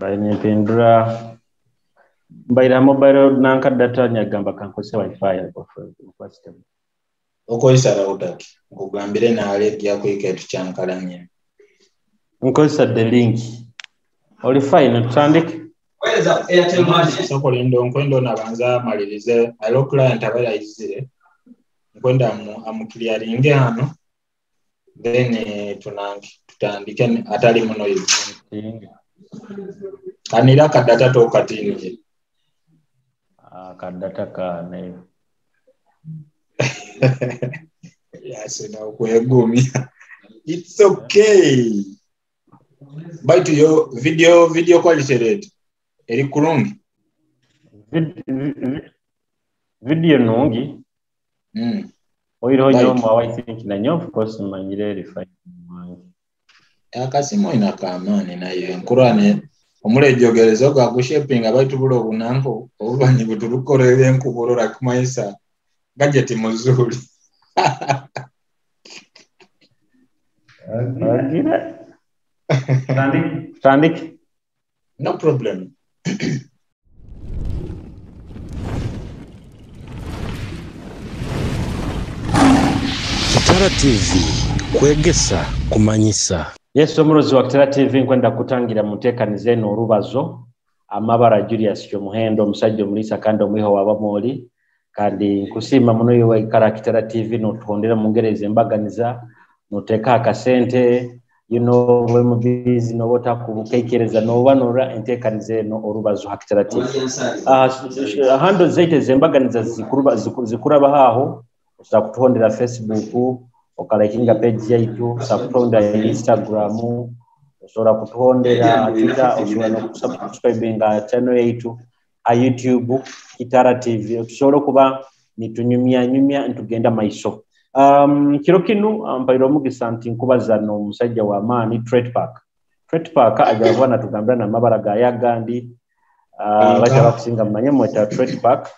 Mbaire nimpindura, mbaire ha mobile nanka data nyagamba kankozese wifi okwasitemu. Okozesa router ki? Nkugambire naale kwika etukyankalanye. Nkozesa the link. Oli fine, tutandike. Sokola nkwenda nabanza amalirize alo client abaire aizire nkwenda amukiliaringe hano then tutandike atali muno hivi. Kanira kadata tokatinje. Kadata ka ne. Yase na okwegumya. It's okay. Baitu yo video quality rate eri kurungi. Video nungi. Oiroho nyomu I think na nyo of course manyire eri fine. Akasimu ina kamani nayo enkurane omulejogerezo ga kushapinga baitu bulo obunanko obubanyi buturukorere enkuborora kumaisa gadget muzuri. Agira. Tandike. No problem. Kitara TV kwegesa kumanyisa. Yes, omurozi wa Kitara TV nkwenda kutangira mutekanize no orubazo amabara Julius Kyomuhendo omusajja omulisa kandi omwiho wabamoli kandi nkusima muno yowe ikara Kitara TV no tuhondera mu ngereza embaganiza noteka akasente you know we mubizi no bota kubukekereza no banora entekanize no orubazo ha Kitara TV. Hando zaite zembaganiza zikuraba haho usa kutuhondera Facebook okalikinga page yaitu, usa kutuhondera Instagram, usobola kutuhondera Twitter, usobola nokusubscribinga channel yaitu a YouTube Kitara TV. Tusobola okuba nitunyumya nyumya ntugenda maiso. Kiro kinu mpaire omugisa nti nkubaza n'omusajja wa maani Tret Park. Tret Park aja kuba natugambira n'amabara ga yagandi bacha bakusinga mumanye mweta Tret Park.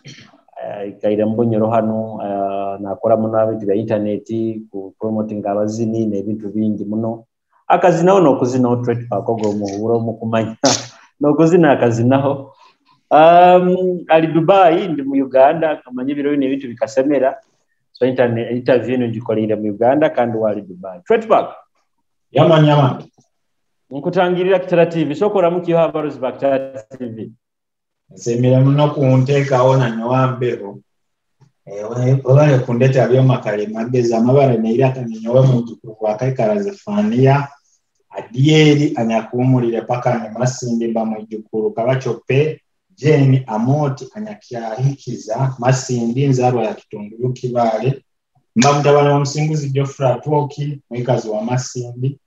Ikaire mbonyero hano nakora muno ebintu bya internet ku promoting abazini n'ebintu bingi muno akazinaho n'okuzinaho Tret Park ogwo muhuro mukumanya n'okuzina akazinaho. Ali Dubai ndi mu Uganda kamanye ebiro bino ebintu bikasemera so internet interview eno ngikoleire mu Uganda kandi wali Dubai. Tret Park yamanya nkutangirira Kitara TV sokora mukiho abarozi ba Kitara TV. Nsemira muno kunteekawo nanyowa mbeho obale kundeta byoma kale magezi amabara neira kanyowe mujukuru wakaikara Zefania Adieri anyakuumulire paka ne Masindi mba mujukuru Kabachope Jane Amoti anyakyahikiza Masindi nzarwa ya Kitungulu Kibale mba mutabani wa Msinguzi Geoffrey Atwoki mwikazi wa Masindi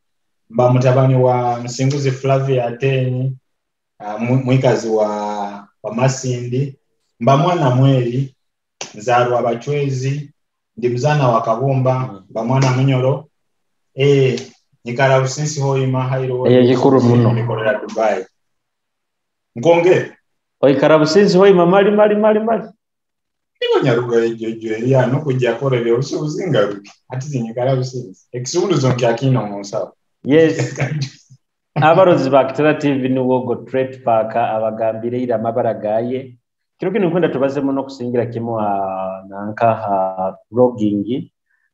mba mutabani wa Msinguzi Flavia Ateni mwikazi wa Masindi mba mwana mweri nzarwa Bachwezi ndi mzana wa Kabumba mba mwana Munyoro nikara businsi hoima hairo gikuru muno nikorera Dubai nkonge oikara businsi hoima mali mali mali mali nibo nyaruga ejojo ya no kujja korera obusobozi ngaruki ati zinyikara businsi ekisunduzo nkyakino mu nsawo. Yes. Abarozi ba Kitara TV ni wogo Tret Park abagambire ira amabara gaye. Kiro kino nkwenda tubaze muno kusingira kimu nanka blogging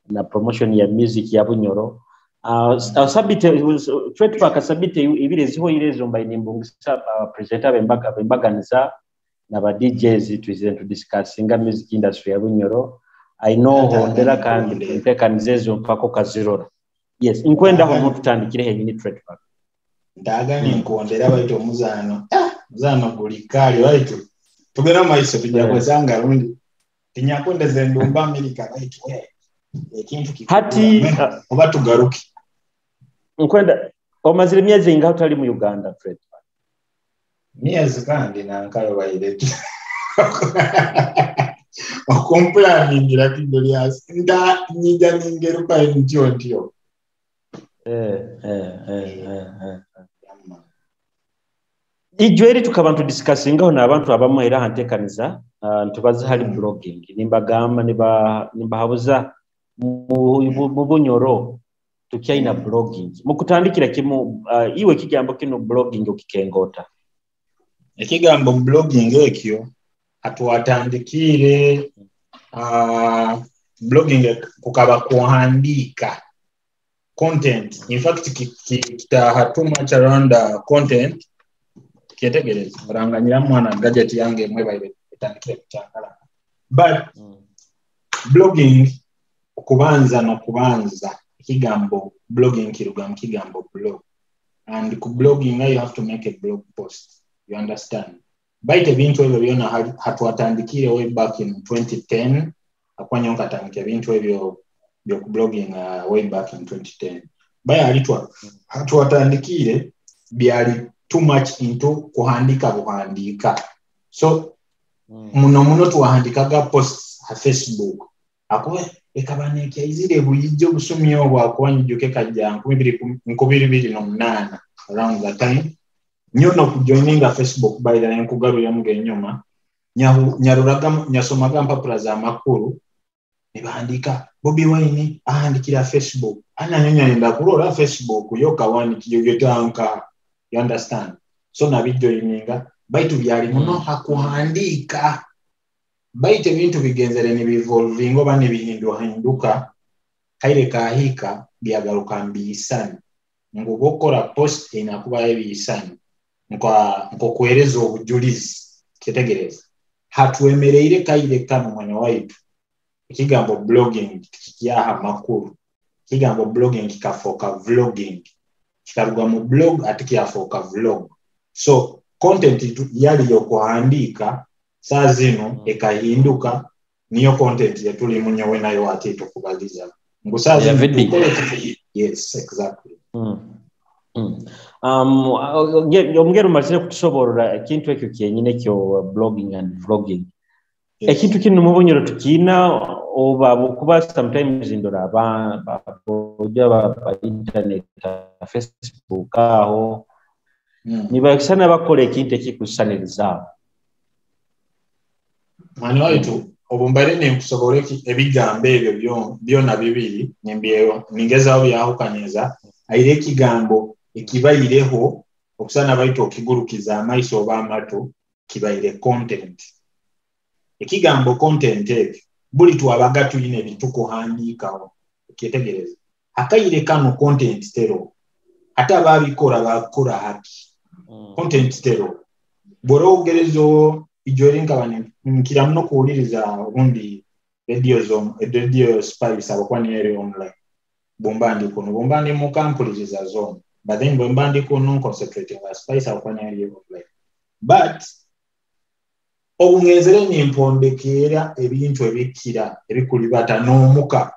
na promotion ya music ya Bunyoro. Sabite Tret Park sabite ibire ziho irezo mbaye nimbungisa presenter bembaganiza na ba DJs tuize to discussinga music industry ya Bunyoro. I know hondera kandi ntekanizezo mpako kazirora. Yes, nkwenda ho mututandikire henyini Tret Park. Ndagani nkondera baitu omuzano muzano gulikali baitu tugera maiso tujja kwesanga rundi tinyakondeze ndumba Amerika baitu ekintu hati oba tugaruke nkwenda omazire myezi ingaho tali mu Uganda Fred. Myezi kandi nankayo baire okumplaningira kidolyas nda nyija ningeruka ntyo ntyo. Ijweri tukabantu discussingaho n'abantu abamu era hantekaniza ntubaze hali blogging nimbagamba nimbahabuza mu Bunyoro tukyaina blogging mukutandikira kimu iwe kigambo kino blogging okikengota. Ekigambo blogging ekyo hatwatandikiire blogging kukaba kuhandiika content. In fact, kitaha too much around content. Kyetegereza oranganyira mwana gadget yange mwebaire etandikire kukyangala, but blogging okubanza nokubanza ekigambo blogging kiruga mu kigambo blog, and ku blogging you have to make a blog post, you understand? Baitu ebintu ebyo byona hatwatandikire way back in 2010, akwanyo nkatandika ebintu ebyo byokublogging way back in 2010. Baya alitwa hatwatandikire byali too much into kuhandika buhandika, so muno muno twahandikaga posts ha Facebook, akuwe ekaba nekyaizire buyijja obusumi obwo akuba nyijuke kajja 2028 around that time nyo nokujoininga Facebook. By the way, nkugaruriramu genyuma nyaruraga nyasomaga mpapura za makuru nibahandika Bobi Wine ahandikira Facebook, ananyonya nenda kurora Facebook yoka wanikiyogetanka, you understand? So nabijoininga, baitu byali muno hakuhandika, baitu ebintu bigenzere nibivolvinga oba nibihinduhinduka, kaire kahika byagaruka mbiisani ngu bokora post einakubayo ebiisani nkokwereza obujulizi. Kyetegereza hatwemereire kaire kano mwana waitu ekigambo blogging tikikyaha makuru. Ekigambo blogging kikafoka vlogging, kikaruga mu blog ate kyafoka vlog. So content yali yokuhandika, saa zino ekahinduka niyo content yetulimu nyowe nayo ate tukubaliza ngu saa zino yes, exactly. Omugero umazire kutusoborora ekintu ekyo kyenyine ekyo blogging and vlogging. Yes. Ekintu kino mubunyoro tukiina oba kuba sometimes ndora ababoja ba internet, Facebook aho nibakisana bakola ekintu ekikusaniriza. Mwana waitu obumbare nenkusobora ebigambo ebyo byona bibiri ningezaaho byahukaniza aire ekigambo ekibaireho okusana baitu okigurukiza amaiso oba amatu kibaire content. Ekigambo content ekyo buli twabaga tuyina ebitukuhandiikaho, okyetegereza akaire kano content tero ate ababikora bakora haki content tero bw'ora ogereza ijo nkaba nkira muno kuwuliriza obundi radio zone, radio Spice abakuba niyo eri online, bwomba ndi kuno bwomba ndi muka mpuliriza zone, but then bwemba ndi kuno concentrating nga Spice abakuba niyo eri online, but obungenzere nimpondekeera ebintu ebikira ebikulibata n'omuka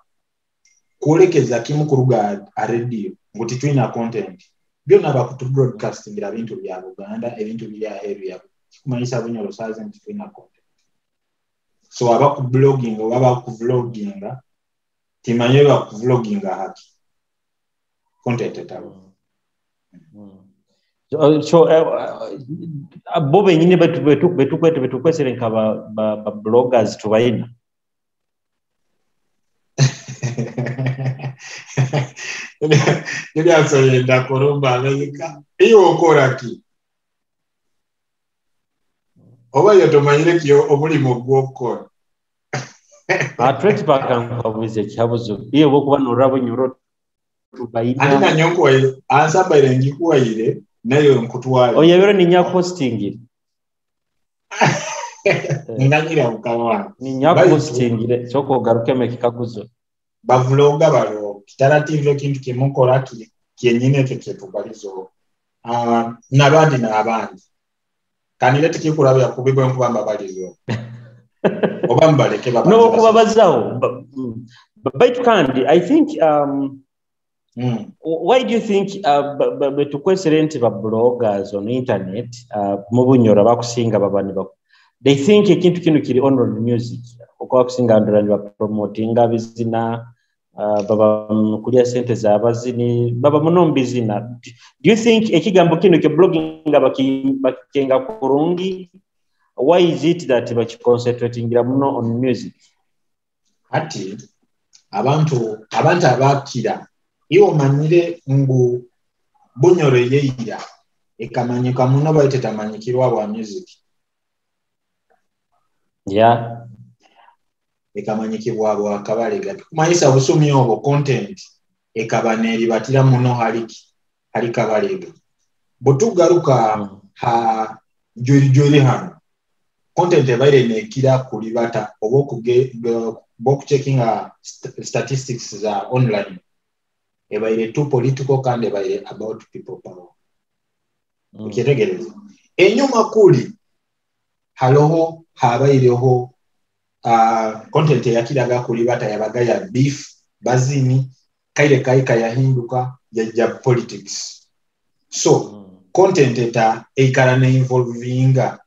kwolekeza kimu kuruga a radio ngu titulina content byonna bakutu broadcastingira bintu bya Buganda, ebintu biri aheeru ya kikumanyisa Bunyoro saazi nti tulina content. So aba ku blogging oba bakuvloginga timanye bakuvloginga haki content etabo. So bo benyine betukwesere nka ba bloggers tubayina. Ndyasoyenda kurumba Amerika iyo okora ki oba yo tomanyire ki omulimu gw'okukora. Atweti bakankabuze ekihabuzo iyo bokuba norabo nyoro tubayina. Ate nanyo nkuwaire ansambaire ngikuwaire nayo nkutwale. Oyebero ninya postingire. Nganyira mukama. Ninya postingire soko ogarukemo ekikaguzo. Bavuloga balo Kitara TV ekintu kimukora kyenyine ekyo kyetubalizo. N'abandi n'abandi. Kanire tikikulabya kubi bwe nkuba mbabalizo. Oba mbaleke babanze. No kubabazaho. Baitu kandi I think why do you think betukwesere nti ba bloggers on internet mu Bunyoro bakusinga babani they think ekintu kino kiri on music okuba kusinga ndora ni bapromotinga bizina baba kulya sente z'abazini baba muno mbizina. Do you think ekigambo kino ke blogging bakikenga kurungi? Why is it that bakiconcentratingira muno on music? Ati abantu abakira iyo omanyire ngu Bunyoro yeira Ekamanyika muno baitu etamanyikirwa bwa music. Yeah. Ekamanyikibwa bwa Kabalega. Kumanyisa busumi obwo content ekaba neribatira muno hali Kabalega. Bwetugaruka ha jweri hano content ebaire nekira kulibata oba okucheckinga statistics za online ebaire too political kandi ebaire about people power. Okyetegereza enyuma kuli haloho habaireho content eyakiraga kulibata yabaga ya beef bazini kaire kaika yahinduka yajja politics. So content eta eikara ne involvinga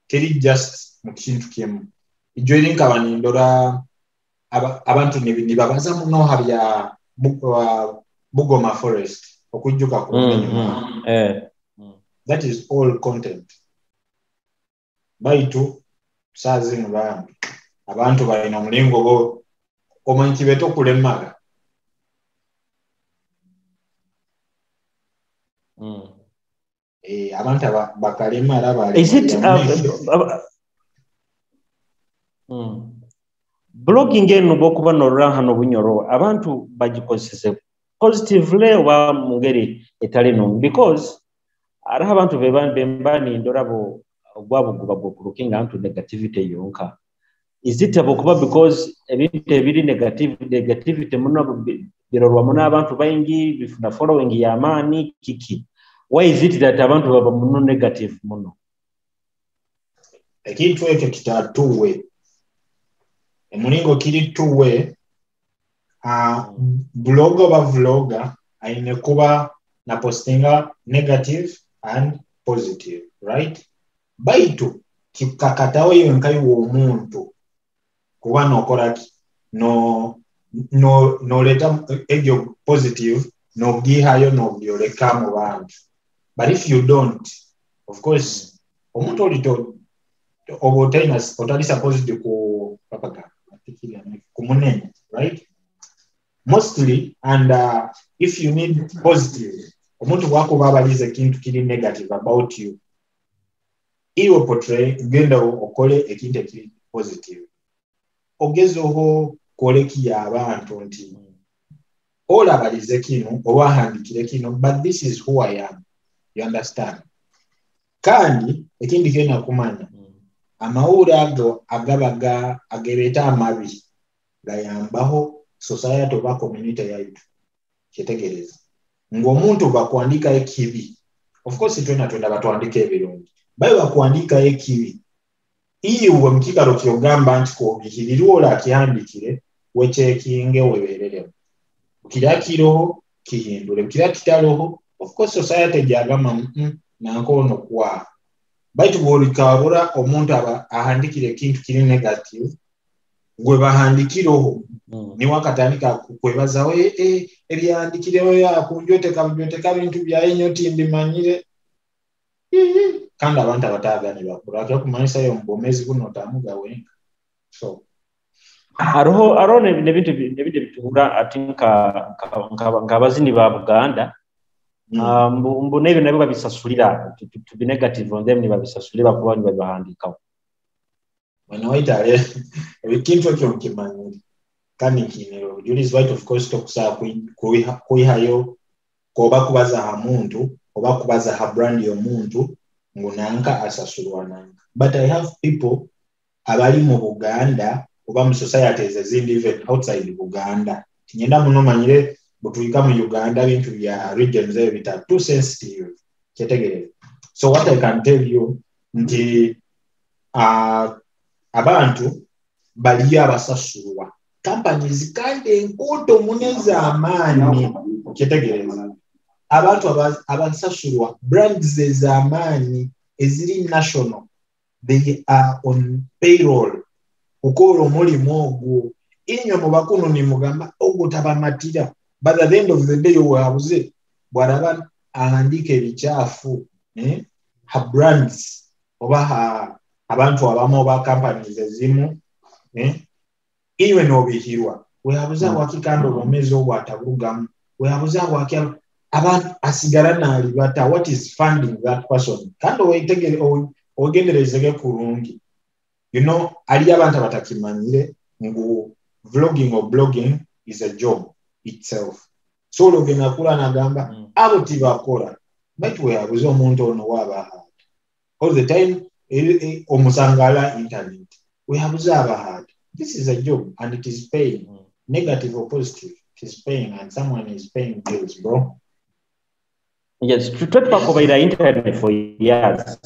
teri just mu kintu kimu. Ijo eri nkaba nindora abantu nibabaza muno habya Bugoma Forest okujjuka ku That is all content. Baitu saa zino bambi abantu balina omulingo go omanyi kibeeta okulemala. Abantu bakalemala bali. Is it blogging eno bwokuba norora hano bunyoro abantu bagikozese positively oba mu ngeri etali nnungi, because hariho abantu bemba nindora bo ogwabo guba gwokurukinga ntu negativity yonka. Is it abokuba because ebintu ebiri negativity muno birorwa muno abantu baingi bifuna following ya maani kiki? Why is it that abantu baba muno negative muno? Ekintu ekyo kitatuwe emulingo kiri tuwe blog oba vlogger aine kuba na postinga negative and positive, right? Baitu kikakatawo iwe nkayiwa omuntu kuba nokoraki no noleta egyo positive nogihayo nogyoleka mu bantu. But if you don't, of course omuntu olito oba otali supposed ku kumunenya, right? Mostly, and if you need positive, omuntu bwakuba abalize ekintu kiri negative about you, iwe portray genda okole ekintu ekiri positive. Ogezeho kwolekiya abantu nti olabalize kino oba ahandikire kino, but this is who I am. You understand? Kandi ekindi kyena kumanya amawulire ago agabaga agereeta amabi gayambaho society oba community yaitu. Kyetegereza ng'omuntu bakuandika ekibi, of course twena twenda batwandika ebirungi, baye bakuandika ekibi iwe mu kikaro kyogamba nti kobihirirwa olakihandikire wechekinge webereremu kira kiroho kihindure kira kitaloho. Of course society gyagamba nankono kwa baitu bw'olikabura omuntu aba ahandikire ekintu kiri negative gwe bahandikireho niwe akatandika kukwebazaho ebyandikireho yakunjoteka bujoteka bintu byaye nnyo timbimanyire. Kandi abantu abataagani bakura akyakumanyisayo mu bwomeezi buno otamuga wenka. So hariho n'ebintu bituhura ati nk'abazini ba Buganda mbu n'ebyo nabyo babisasulira to be negative on them nibabisasulira kuba nibabihandikaho. Mwene waitale ekintu ekyo nkimanyire kandi nkiinire obujulizi baitu of course tokusobola kwihayo oba kubaza ha muntu oba kubaza ha brand y'omuntu ngu nanka asasulwa nanka. But I have people abali mu Buganda oba mu societies ezindi even outside Buganda. Tinyenda muno manyire butuyika mu Uganda bintu bya regions ebyo bita too sensitive. Kyetegereza. So what I can tell you nti abantu baliyo abasasulwa companies kandi enkoto muneza amaanyi. Kyetegereza. Abantu abasasulwa brands ez'amaanyi eziri national, they are on payroll kukola omulimu ogwo. Inywe mu bakuno ne mugamba ogwo tabamatira, but at the end of the day weabuze bw'araba ahandika ebikyafu ha brands oba ha abantu abamu oba companies ezimu iwe n'obihirwa weabuze waki kandi obwomezi obwo ataburugamu weabuze waki. Abantu asigara nalibata. What is funding that person? Kandi owegenderezege kurungi, aliyo abantu abatakimanyire ngu vlogging or blogging is a job itself. So ologenda kula nagamba abo tibakora, baitu weyabuze omuntu ono wabahaata all the time, omusangala internet weyabuze abahaata. This is a job and it is paying. Negative or positive, it is paying and someone is paying bills, bro. Yes, twe twakobaira internet for years.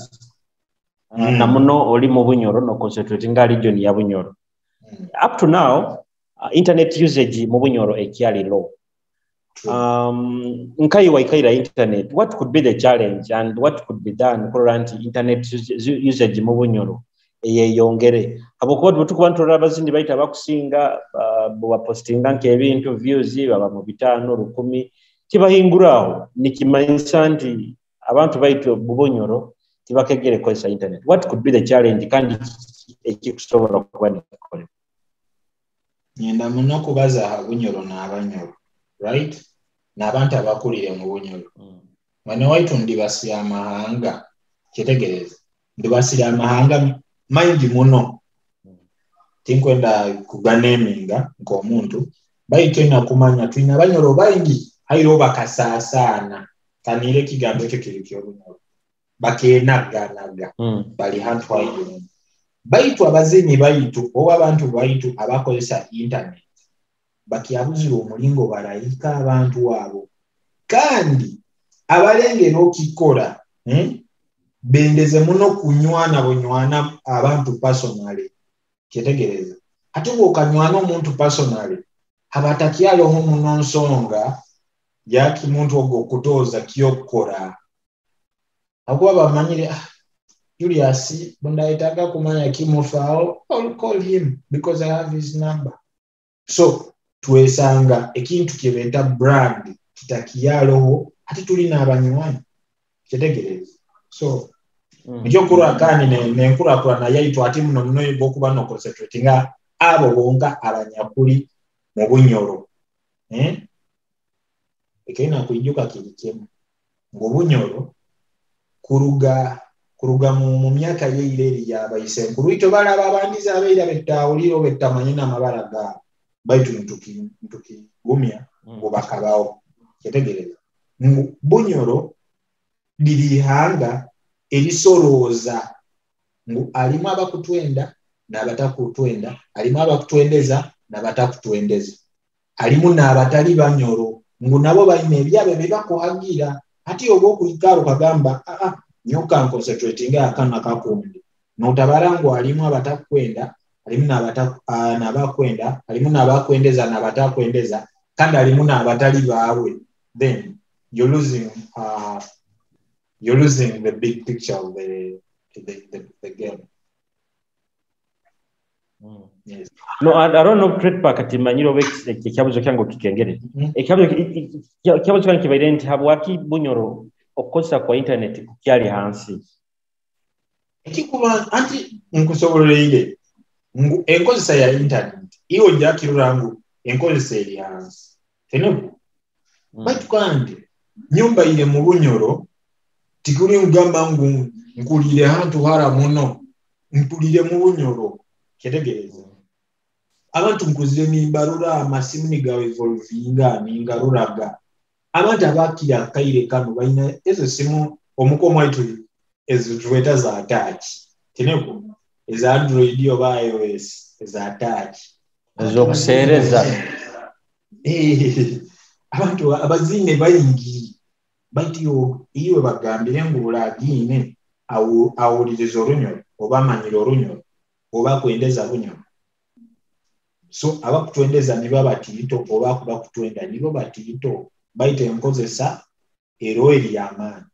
Na muno oli mu Bunyoro no concentrating nga region ya Bunyoro. Up to now, internet usage mu Bunyoro ekyali low. Nkayi waikaira internet, what could be the challenge and what could be done kurora nti internet usage mu Bunyoro eyeyongere? Habwokuba bwe tukuba nturora abazindi baita bakusinga, bwebapostinga nk'ebintu, views baba mu 500, 1000, tibahinguraho. Nikimanyisa nti abantu baitu mu Bunyoro tibakegere kukozesa internet. What could be the challenge kandi ekikusobola kuba nikikolebwa? Nyenda muno kubaza aha Bunyoro n'Abanyoro, right, n'abantu abakulire mu Bunyoro. Mwene waitu, ndibasira amahanga, kyetegereza, ndibasira amahanga maingi muno, tinkwenda kuganeminga nk'omuntu, baitu ena kumanya twina Abanyoro baingi hairo bakasaasaana. Kaniire ekigambo ekyo kiri ky'Obunyoro, bakenaganaga. Bali hantu haiguru, baitu abazini baitu oba abantu baitu abakozesa internet bakyabuzire omulingo barayika abantu abo. Kandi abalengera okikora, Bendeze muno kunywana bunywana abantu personally, kyetegereza. Ate bw'okanywana omuntu personally, abatakyaloho muno nsonga yaki muntu ogwo okutooza kyokukora, akuba bamanyire, ah, Julius bundayetaga kumanya kimufaawo, I'll call him because I have his number. So twesanga ekintu kyebeeta brand kitakiyaloho, ate tulina abanywanyi, kyetegereza. So nikyo kurwa kandi nenkurakurana yaitu ate muno muno bokuba no concentratinga abo bonka abanyakuli mu Bunyoro, eh? Ekirina kwijuka kiri kimu ngu Bunyoro kuruga mu myaka yeire eri yabaise ito balaba abandiza abeira betawulire oba betamanyi n'amabara gaabo, baitu ntukigumya ngu bakabaho. Kyetegereza ngu Bunyoro liri ihanga erisorooza, ngu alimu abakutwenda n'abatakutwenda, alimu abakutwendeza n'abatakutwendeza, alimu n'abatali Banyoro ngu nabo balina ebyabo bye bakuhagira. Ati oba okuikara okagamba, aa, nyoka nconcentratinga akana kakundi, notabara ngu alimu abatakwenda, alimu n'abakwenda, alimu n'abakwendeza n'abatakwendeza, kandi alimu n'abatali baawe, then you're losing the big picture of the game. Yes. No, I don't know, Trade Park ati manyire oba ekyabuzo kyange okikengere. Ekyabuzo kyange kibaire nti habwaki Bunyoro okukozesa kwa internet kukyali hansi? Ekikuba anti nkusoboleire ngu enkozesa ya internet iwe ojja kirora ngu enkozesa eri hansi teneku. Baitu kandi nyumba ire mu Bunyoro tikuli ngamba ngu nkulire hantu hara muno, mpulire mu Bunyoro, kyetegereza. Abantu nkuzire nimbarura amasimu nigaevolvinga, ningaruraga abantu abakira akaire kano balina ezo simu omukomo waitu ezo tuweta za touch, teneku, eza Android oba iOS eza touch. Ez'okuseereza. Abantu abazine baingi, baitu iwe bagambire ngu ulagiine awuliriza Orunyoro oba amanyire Orunyoro oba akwendeza Bunyoro. So abakutwendeza nibo batiito oba bakutwenda nibo batiito, baitu enkozesa ero eri y'amaani.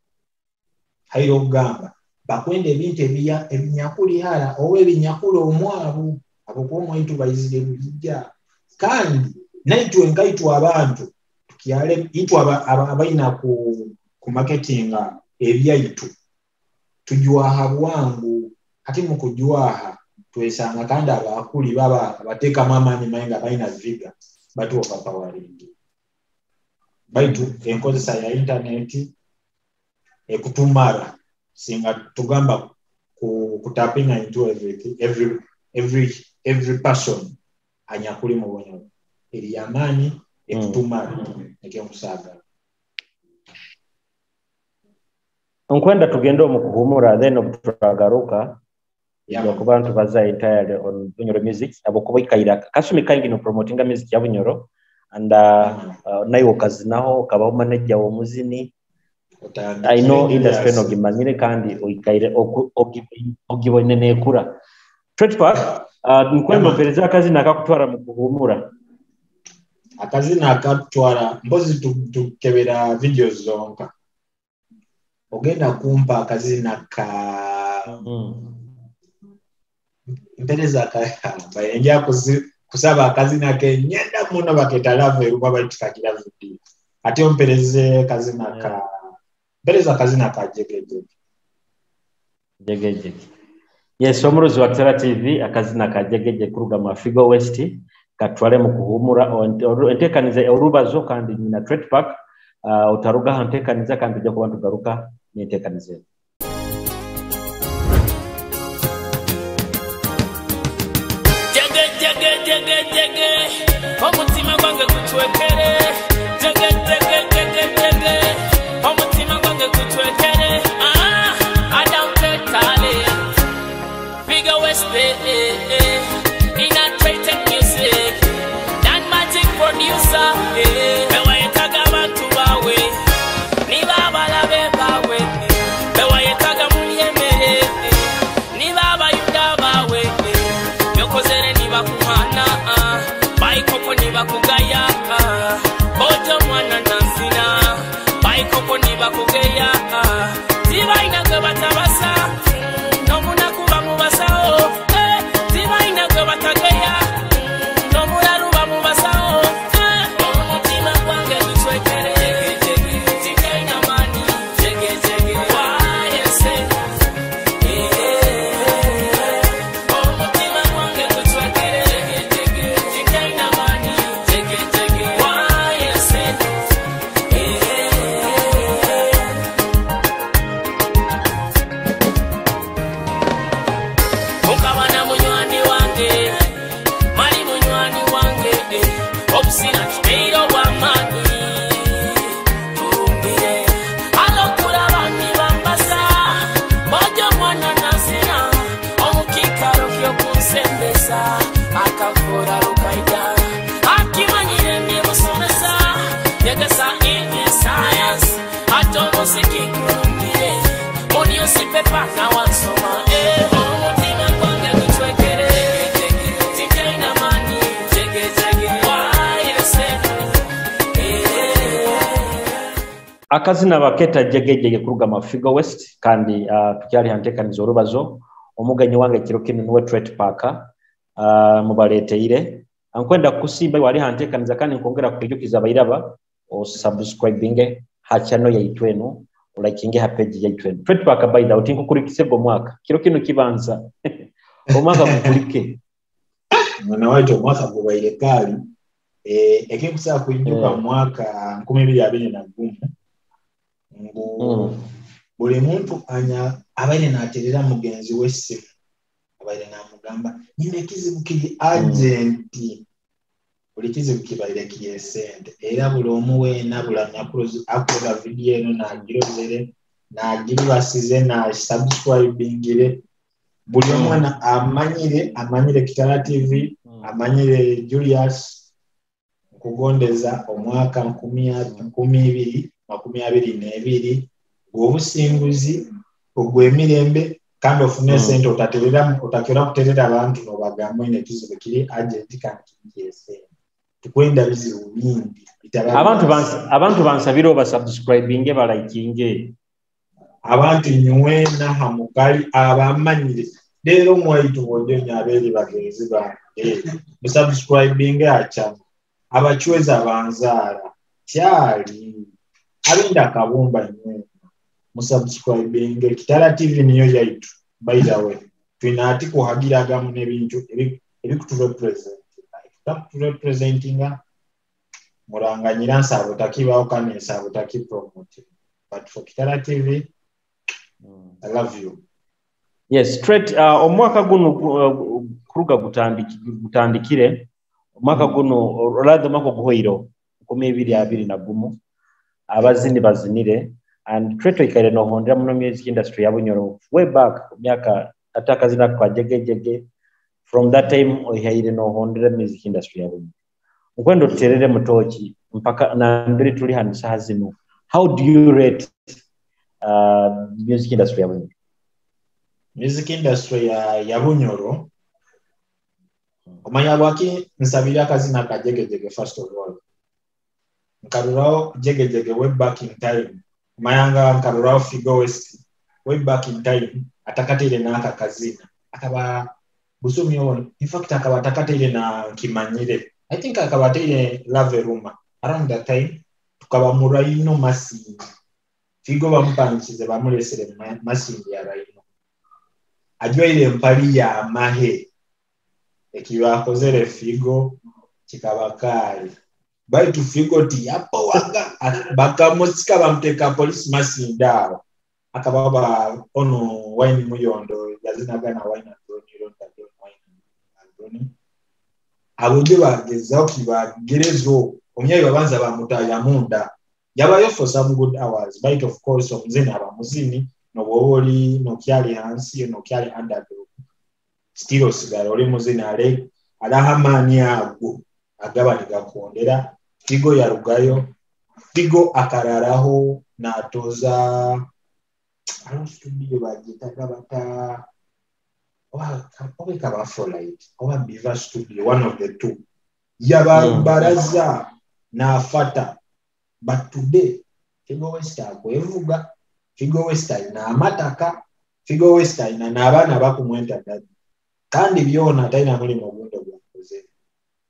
Haire okugamba bakwenda ebintu ebinyakuli hara oba ebinyakuli omwabu, abokuba omwaitu baizire bulijja. Kandi naitwe nkaitwe abantu tukyale itwe abaina ku marketinga ebyaitu tujwaha bwangu. Ate mu kujwaha twesanga kandi abakuli baba abateekamu amaanyi maye nga balina viga batu overpowering. Baitu enkozesa ya intaneti ekutumara singa tugamba kutapinga into everything, every person anyakuli mu Bunyoro eri amaani ekutumara ekyomusaga. Nkwenda tugende omu kuhumura, then obuturagaruka kuba ntubaza entirely on Bunyoro music abokuba ikaira kasumi kaingi no promotinga music ya Bunyoro and nayo okazinaho okabaho manager w'omuzini. I know industry no gimanyire kandi oikaire ogibone nekura. Tret Park, nkwenda opereza akazina akakutwara mu kuhumura. Akazina akatwara mbozi tukebera videos zonka. Ogenda kumpa akazina ka mpereza bayenja kusaba akazina ke nyenda muno baketa love eruba baitikakira video. Ate ompereze kazina ka mpereza akazina ka jegejege. Jegejege. Yes, omuruzi wa Kitara TV akazina ka jegejege kuruga mu Figo West katwale mu kuhumura entekaniza orubazo kandi nyina Tret Park. Otaruga hantekaniza kandi ujja kuba tugaruka n'entekaniza. Jege jege jege jege omutima gwange gutwekere. Jege jege jege jege omutima gwange gutwekere. I don't take talent. Figo West in a treated music. Dan Magic producer. Akazina baketa jegejege kuruga Mafigo West kandi tukyali hantekaniza orubazo omuganyi wange kiro kinu niwe Tret Park mubaleteire ankwenda kusimba wali hantekaniza kandi nkongera kujukiza abairaba o subscribinge ha channel yaitu enu olikinge ha page yaitu enu. Tret Park by the way tinkukurikisego mwaka kiro kinu kibanza omwaka kukulike mwana waitu omwaka gubaire kali ekinkusa kuijuka mwaka 2021 ngu buli muntu anya abaire naterera mugenzi w'essimu abaire namugamba nyina ekizibu kiri agent buli kizibu kibaire kiyesente era buli omu weena buli akola vidiyo eno nagirozere nagiribasize nasubscribingire buli omwana amanyire Kitara TV amanyire Julius nkugondeza omwaka 2022 gw'obusinguzi ogw'emirembe kandi ofune sente otakera kuterera abantu n'obagamba ine ekizibu kiri agent kandi kiri tukwenda bizibu bingi. Abantu bansabira obasubscribinge balikinge abantu nywena hamukali abamanyire leero mwaitu bojonya abeeri bagenzi bange musubscribinge akyama abachweza banzaala kyali abenda kabumba nywena musubscribinge Kitara TV niyo yaitu. By the way twina ati kuhagiragamu n'ebintu ebikuturepresentinga Muranganyira nsaba otakibaho kandi nsaba otakipromote. But for Kitara TV, I love you. Yes, straight omwaka guno kuruga gutandikire omwaka guno, rather omwaka oguhoiro 2021, abazini bazinire and Tret oikaire nohondera muno music industry ya Bunyoro way back myaka ate akazina kwa jegejege. From that time oihaire nohondera music industry ya Bunyoro, nkwenda otuterere mutoki mpaka nambere tuli hano saha zino. How do you rate music industry ya Bunyoro? Music industry ya Bunyoro, omanya bwaki nsabira akazina ka jegejege. First of all, nkaruraho jegejege way back in time, omanyanga nkaruraho Figo West way back in time atakateire n'aka kazina akaba busumi obwo. In fact, akaba atakateire na nkimanyire. I think akaba ateire Love Ruma around that time. Tukaba mu Rhino Masindi. Figo bamupangikize, bamulesere Masindi ya Rhino, ajwaire empali ya mahe. Ekibakozere Figo kikaba kaali, baitu Figo tiyapowaga, bakamusika bamuteeka polisi Masindi awo. Akaba ba ono Wine Muyondo yazinaga na Wine Antoni, Ronda Don Wine Antoni, abo gye bagezaho kibagerezo omyayi babanza bamutaya munda, yabayo for some good hours. But of course omuzini aba muzini, nobwoba oli nokyali hansi, nokyali underdog, still osigala oli muzini. Ale alaha amaani ago agaba nigakondera. Figo yarugayo, Figo akararaho natoza alo studio bagitaga bata oba ekaba Folite oba Biva Studio, one of the two. Yaba baraza nafata. But today Figo West akwevuga, Figo West alina amataka, Figo West alina n'abaana bakumwenta ddala, kandi byona talina mulimu ogundi ogwakoze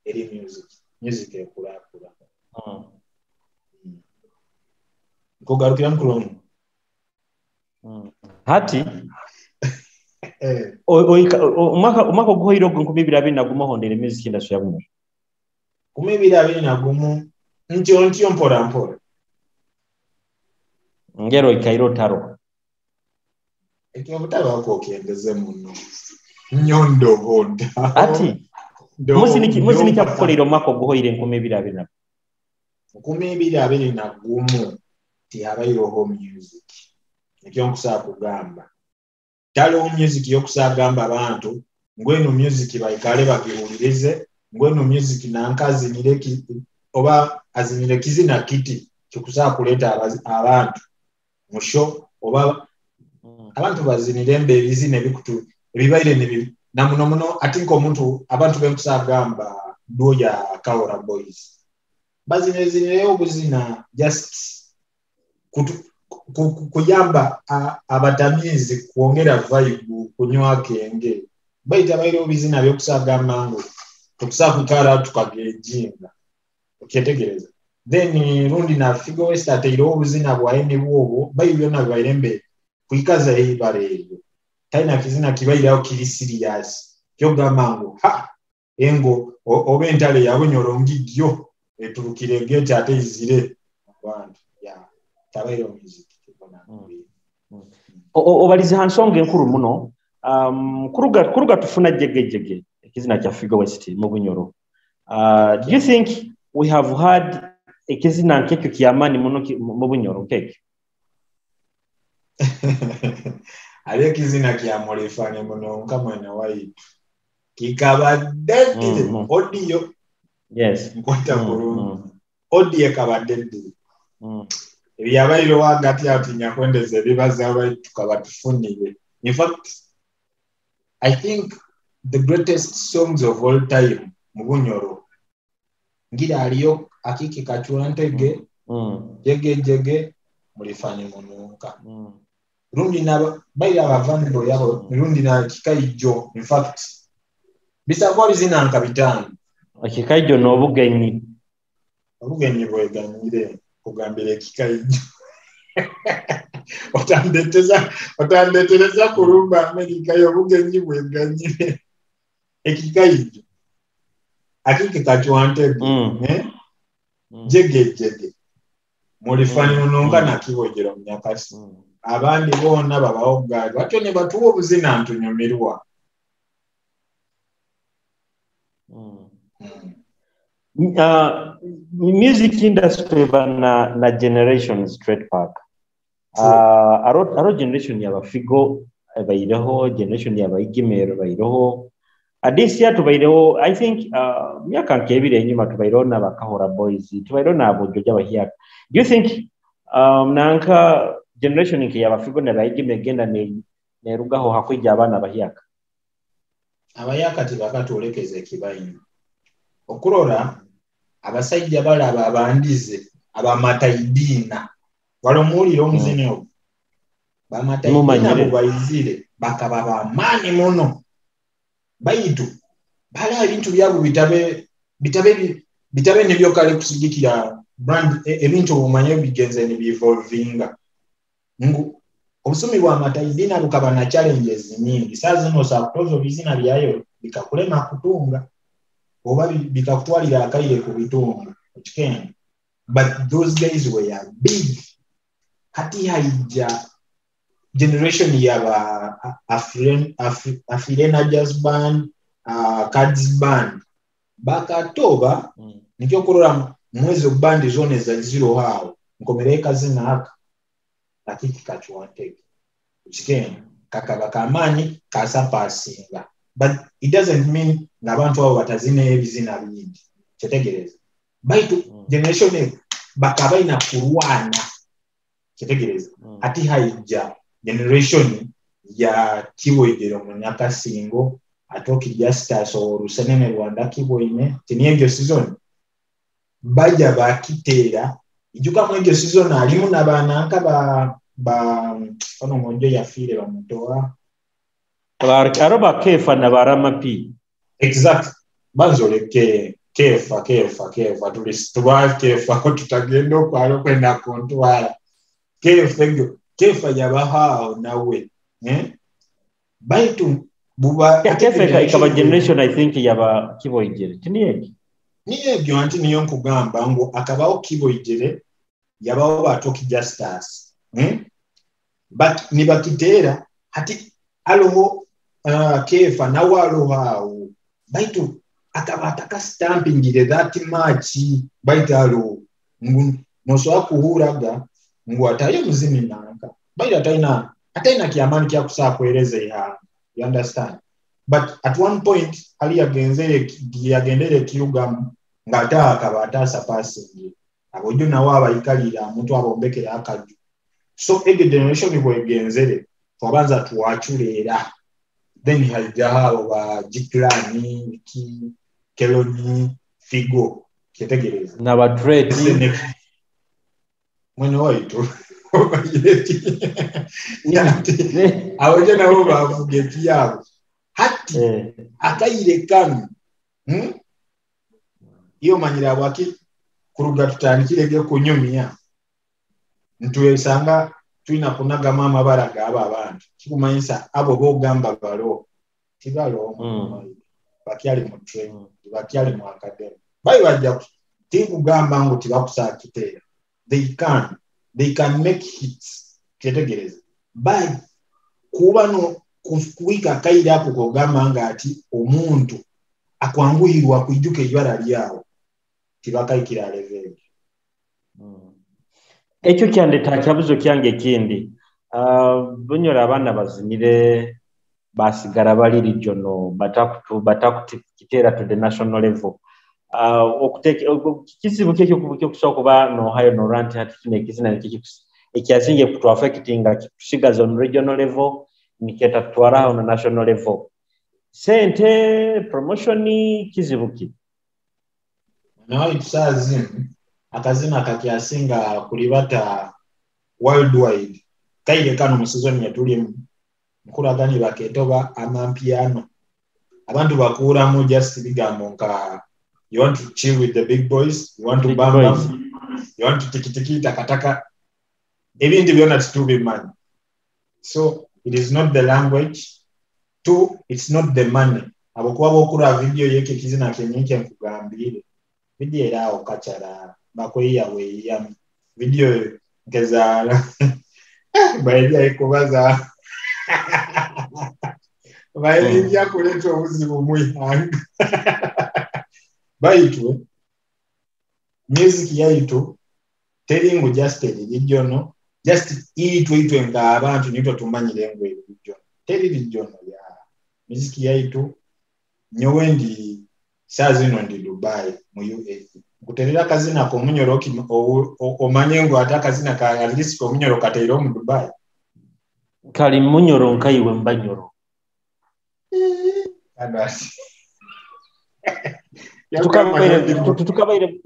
eri music. Music ekulakula. Nkugarukira mukulu. Hati omwaka oguhoire ogwo 2021 ohondere music industry ya Bunyoro? 2021 ntyo ntyo, mpora mpora. Ngero oikaire otaro. Ekyo obutabako okyendeze muno nnyo ndoboda. Ati muzini kyakukolera omwaka oguhoire 2021? 2021 tihabaireho music. Ekyo nkusobola kugamba, taliwo music yokusagamba abantu ngweno music baikale bagiwulirize, ngweno music nanka azinire oba azinire kizina kiti kikusobola kuleeta abantu musho oba abantu bazinire embe ebizina ebikutu ebibaire namuno muno. Ati nk'omuntu abantu benkusagamba duo ya Kaura Boys bazinezinireyo obuzina just kuyamba abatamiizi kwongera vibe, kunywa kenge, baita baireho bizina byokusagamba ngu tukusobola kwikara tukagejinga, okyetegereza. Then rundi na Figo West ateireho obuzina bwaye nibwobwo, bayi byona bibaire mbe kwikaza eibara eryo. Talina kizina kibairaho kiri serious kyogamba ngu ha engo oba entale ya Bunyoro ngigyo eturukire gate ate izire abantu ya tabairo music. Obalize ha nsonga enkuru muno. Kuruga tufuna jegejege ekizina kya Figo West mu Bunyoro, do you think we have had ekizina nkekyo kyamaani muno mu Bunyoro nkekyo? Ali ekizina kya mulifane muno nka mwene waitu kikabadde audio. Yes. Nkwata bulungi. Audio ekabadde ddiri. Ebyabaire hagati awo tinyakwendeza ebibazo abaitu tukaba tufunire. In fact, I think the greatest songs of all time mu Bunyoro ngira aliyo akiki kacura ntege, jege jege, mulifane mununka. Rundi na baira abavando yabo, rundi na kikaijo. In fact, bisabwa bizina nka bitano. Ekikaijo n'obugenyi. Obugenyi bweganyire kugambira ekikaijo. Otandetereza kurumba Amerika y'obugenyi bweganyire. Ekikaijo. Akiki kacura ntege. Jegejege mulifani munonga nakibogera omunyakasi. Abandi boona babawo gaali batyo ne batuwa obuzina ntunyumirwa. Music industry eba na generations straight park. Aro generation y'abafigo baireho, generation y'abaigimero baireho. Adisia tubaireho, I think myaka nk'ebiri enyuma tubaireho n'abakahora boys, tubaireho n'abojoja bahiaka. Do you think nanka generation nke y'abafigo n'abaigime egenda nerugaho hakwija abaana bahiaka? Abayaka tibakatwolekeza ekibayina. Okurora abasajja balaba abandize abamataidina walomuwulira omuzini ogwo bamataidina bubayizire bakaba bamaani muno baitu bala ebintu byabo bitabe nibyo kale kusigikira brand ebintu obumanye bigenze nibievolvinga ngu obusumi bwa mataidina bukaba na challenges nyingi. Saa zino sakutozo bizina byayo bikakulema kutunga oba bikakutwalira akaire ku bitunga okikenda. But those guys were big. Hati haija generation yaba Afirena Jazz Band, Cards Band bakatoba. Nikyo kurora mwezo band zone za zero hao nkomereka zina haka lakini kachuanteke okikenda kakaba kamani kasapasinga. But it doesn't mean n'abantu abo batazina ebizina bingi kyetegereza. Baitu generation bakaba ina kurwana kyetegereza. Ati haija generation ya Kiboigero munyakasingo atoki Justus orusenene Rwanda Kiboine tiniegyo season baja bakiteera ijuka mwegyo season alimu n'abananka ba ono mojo yafire bamutoa aroba Kefa na barama P. Exact. Banzoleke Kefa tulituba Kefa tutagenda okwalo kwenda kontwala Kefa egyo Kefa yabaha nawe baitu buba Kefa ikaba generation I think yaba Kiboigere tiniyegi niyegyo anti niyo nkugamba ngo akabaho Kiboigere yabaho batoki Justus but nibakiteera hati aloho Kefa nawe aloho awo baitu akaba atakastampingire that much baitu aloho ngu nosobola kuhuraga ngu atayo muzini nanka baitu ataina kiamani kyakusaa kuhereza ihanga. You understand? But at one point hali yagendere kirugamu ng'ate akaba atasapasingire abojo nawe abayikalira omuntu abombekera akaju. So egyo generation bwegenzere twabanza tuwachuleera then haijaho abo ba Jiklani ki Keloni Figo kyetegereza n'abatrade mwene waitu abojo nabo bavuga ebyabo hati akaire kanu iyo manyira bwaki kuruga tutandikire ebyo kunyumya ntwesanga tulina kunagamu amabara g'abo abantu kikumanyisa abo b'ogamba balo tibalo bakyali mu training bakyali mu academy bayi bajja tinkugamba ngu tibakusaakiteera. They can make hits kyetegereza but kuba no kuwika akaire ako kogamba nga ati omuntu akwanguhirwa kwijuka eibara lyawo tibakaikira level. Ekyo kyandeta kyabuzo kyange ekindi. Bunyora abaana bazinire basigara bali regional batakukiteera to the national level. Kizibu ki ekyokusobola kuba nohayo noranti hati kino ekizina ekyasinge kutu affectinga kitusigaza on regional level niketatwaraho on national level. Sente promotion kizibu ki? Nawe tusazi akazina kakyasinga kulibata worldwide kaire kano mu season yetulimu nkulagani baketoba amampiano abantu bakuramu just bigambo nka you want to chill with the big boys, you want to bam bam, you want to tiki tiki takataka ebindi byona titubimanyi. So it is not the language, two it's not the money. Abokuba bokura video yeke kizina kenyinke nkugambire video era awo kachara Bakweya weyamu video nkezaala baija ikubaza baija kuleta obuzibu mwihanga. Baitu music yaitu teringu just erijono just itwe nga abantu nitwe tumanyire ngo erijono teri rijono ya music yaitu. Nyowe ndi saa zino ndi Dubai mu UAE nkuterera akazina k'omunyoro omanye ngu ate akazina ka at least k'omunyoro kateire omu Dubai kali munyoro nkaiwe mbanyoro. Tukabaire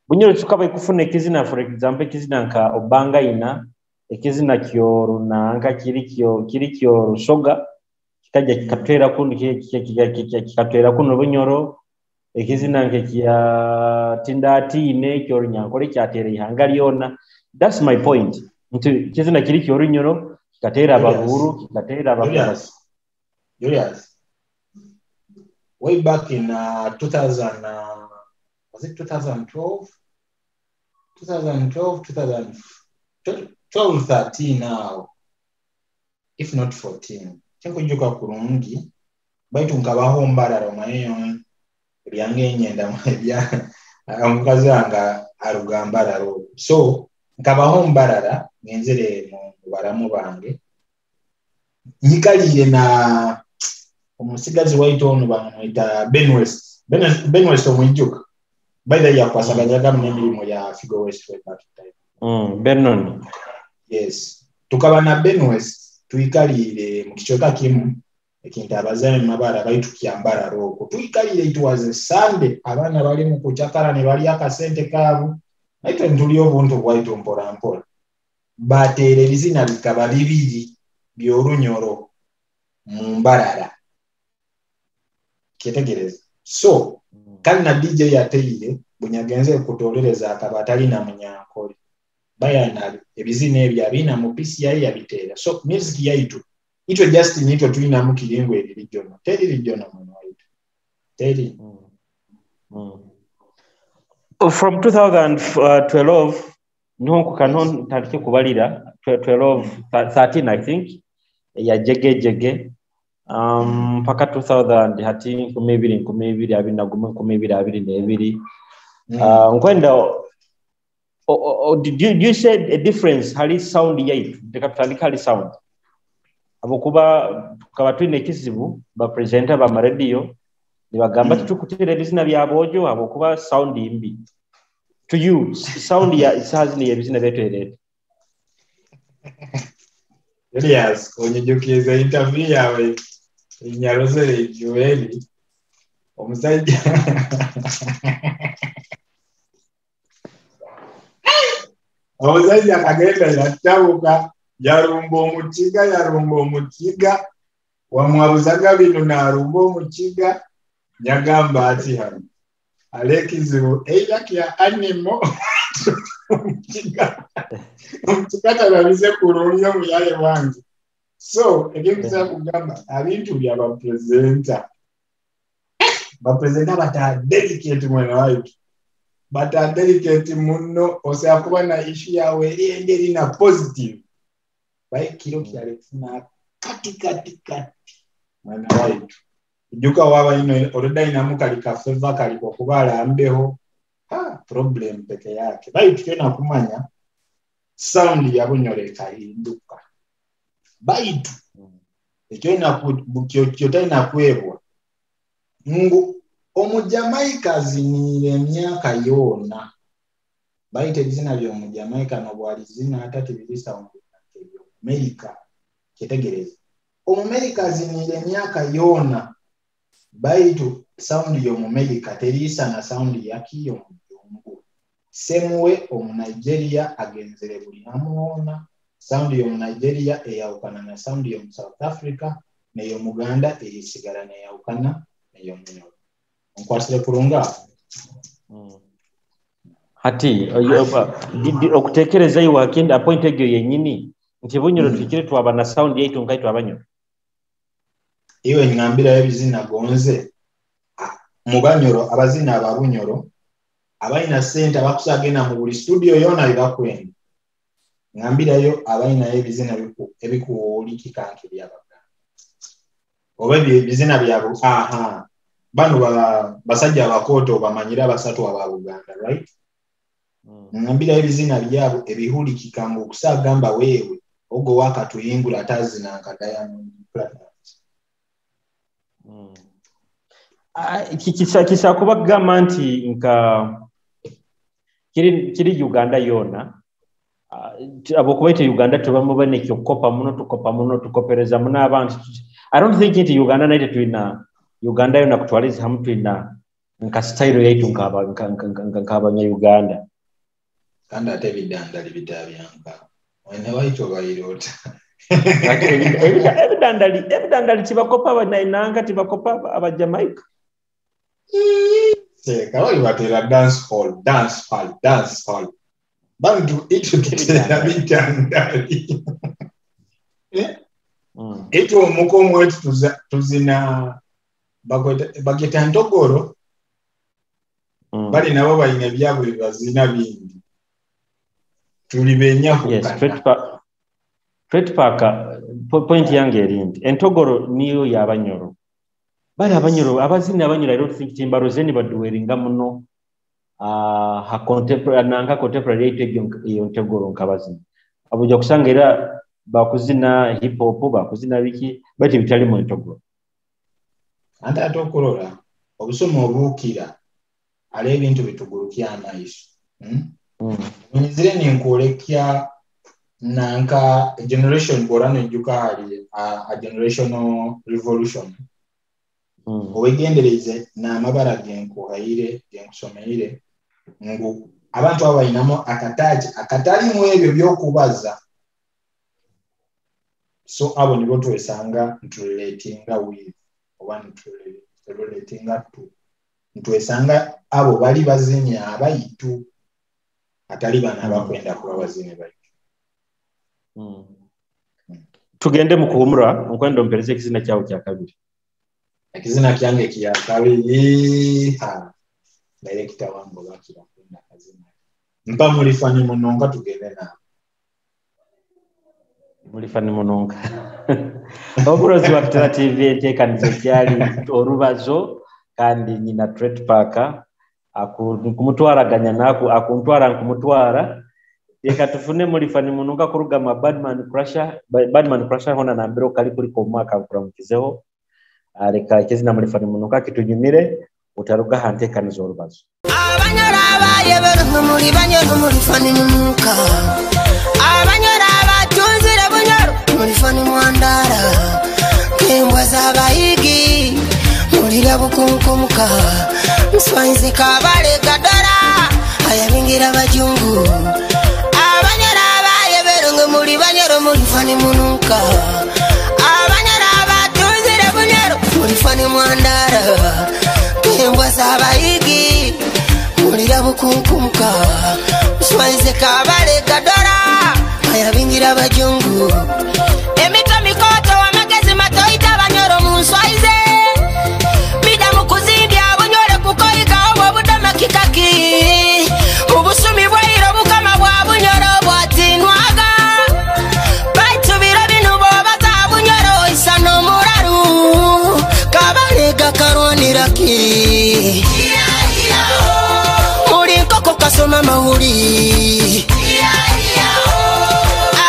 bunyoro tukabaire kufuna ekizina, for example ekizina nka obangaina, ekizina kyorunanka kiri kyorusoga kikajja kikatwera kuno kikatwera kuno bunyoro, ekizina nke kya tindatine kyorunyankole kyatera ihanga lyona. That's my point, nti ekizina kiri kyorunyoro kikatera ababuru, kikatera abakabasi. Julius, way back in 2000, was it 2012? 2012, 2012, 13 now, if not 14. Tinkujuka kurungi, baitu nkabaho Mbarara omanyeyo ebyange enyenda ebya omukazi wange aruga Mbarara. So nkabaho Mbarara ngenzere mu baramu bange nyikalire na omusigazi waitu ono bamwita Ben West. Ben West omwijuka. By the way yakwasaganyaga n'emirimu ya Figo West way back time. Benon. Yes. Tukaba na Ben West tuikalire mu kichweka kimu ekintu abazaime mabara baitu kyambara roko. Tuikalire, it was a Sunday, abaana bali mu kuchakara ne bali akasente kaabo. Naitwe ntuli obuntu bwaitu mpora mpora. Bateera ebizina bikaba bibiri by'orunyoro mu Mbarara. Kyetegereza. So kandi na DJ yateire bunyagenze kutolereza akaba atalina munyankole. Bayana ebizina ebyo abina mu PCI yabiteera. So music yaitu itwe just nitwe tulina mu kiringo erijono. Teri rijono muno waitu. Teri. From 2012 niho kano ntandike kubalira 12 13 I think ya jege jege mpaka 2000 hati 20 20 20 21 nkwenda did you say a difference hali sound yaitu tekatandika hali sound abokuba tukaba twine ekizibu ba presenter ba radio nibagamba tutukutira ebizina bya bojo abokuba sound imbi. To you sound ya isazini ebizina betu erete. Elias onyejukiza interview yawe inyarozere Joeli omusajja akagenda yatabuka yarumba omukiga wamwabuzaga bino narumba omukiga nyagamba ati hano alekizibu eira kya animo omukiga tababize kurungi omuyale wange. So ebyekuza kugamba abintu bya bapresenta bata delicate mwana waitu bata delicate muno osea kuba na issue yawe eri engeri na positive bai kiro kyalekufuna kati kati kati mwana waitu ijuka waba ino already inamuka likafeva kaliko kubala ambeho problem peke yake baitu tena kumanya sound ya bunyore kahinduka baitu ekyo ina kwebwa ngu omujamaika zinire emyaka yona baitu ebizina by'omujamaika nobwalizina hata tebirisa Amerika kyetegereza Omumerika zinire emyaka yona baitu sound y'Omumerika teriisa na sound yaki y'omujungu. Semuwe omu Nigeria agenzere buli hamuona sound y'omu Nigeria eyawukana na sound y'omu South Africa n'ey'Omuganda erisigala neyawukana n'ey'omunyoro. Nkwasire kurunga. Hati okutekereza iwe akenda point egyo yennyini nti bunyoro tukire twaba na sound yaitu nkai twabanyoro. Iwe ngambira ebizina gonze mu banyoro abazina ababunyoro Abalina sente abakusagenda mu buli studio yona bibakwenda. Ngambirayo abalinayo ebizina ebikuwulikika nk'ebyabaganda oba ebizina byabwe. Aha, bano basajja abakooto bamanyire abasatu aba Buganda, right? Ngambirayo ebizina byabwe ebihulikika ng'okusagamba weewe ogwo wakatuyingula atazina nka Diamond Platnumz. Kisa kuba kugamba nti nka kiri Uganda yona, abokuba Uganda tubamu banekyo kukopa muno, tukopa muno, tukopereza muno abantu. I don't think nti Uganda naite tulina Uganda yona kutwaliza hamu tulina nka style yaitu nk'abanya-Uganda. Kandi ate ebidandali bitabyanka wene waito bairota. Ebidandali tibakopa abanainanga, tibakopa abajamaica. Seka bali batera dance hall, dance hall, dance hall. Bantu itu tutera bidandali. Itu omukomo wetu tuzina bageta ntogoro. Bali nabo balina ebyabwe bazina bingi. Tuli benyaku. Yes, Fred Parker, point yange eri nti entogoro niyo y'abanyoro. Bali abanyoro, abazina abanyoro, I don't think timbarozeni baduweringa muno ha contemporary nanka contemporary yaitu eyo ntogoro nkabazina. Abuja kusanga era bakuzina hip hop, bakuzina biki, bati bitali mu ntogoro. Ante ate okulora obusoma obuukira ale ebintu bitugulukya amaiso. Nyizire ninkwolekya nanka generation bora nejjuka hali a generational revolution. Owegendereze n'amabara genkuhaire genkusomeire ngu abantu abo balinamu akataji akatalimu ebyo by'okubaza. So abo nibo twesanga nturelatinga with oba nturelatinga to. Ntwesanga abo bali bazini abayitu atali bana abakwenda kuba bazini baitu. Tugende mu kuhumura nkwenda ompereze ekizina kyawe kya kabiri. Ekizina kyange kya kabiri, ha director wangu bakira kwenda kazina. Mpa mulifani munonga tugende na. Mulifani munonga. Oburozi wa Kitara TV enteekanizo kyali orubazo kandi nyina Tret Parker kumutwaraganya naku akuntwara nkumutwara. Reka tufune mulifani munonga kurugama Badman Crusher, Badman Crusher hona nambero kali kuliko omwaka nkuramukizeho. Reka ekizina mulifani munonga kitunyumire utaruga hanteekanizo orubazo. Abanyora abayebero muri banyoro mulifani munonga. Abanyora abatunzire bunyoro mulifani mwandara. Kembwa z'abayigi mulira bukunkumuka. Mswanzi kabale kadara ayabingira bajungu. Abanyora abayebero muri banyoro mulifani munonga. Abanyora abatunzire bunyoro mulifani mwandara. Kembwa z'abayigi mulira bukunkumuka. Mswanzi kabale kadara ayabingira bajungu. Emito mikoto amagezi matoita banyoro munswaize. Mida mukuzimbya bunyore kukoiga obwo budama kikaki. Ubusumi bwairo bukama bwa bunyoro bwatinwaga. Baitu biro binu bobaza bunyoro isa n'omuraru. Kabalega karwaniraki. Muri nkoko kasoma mahuri.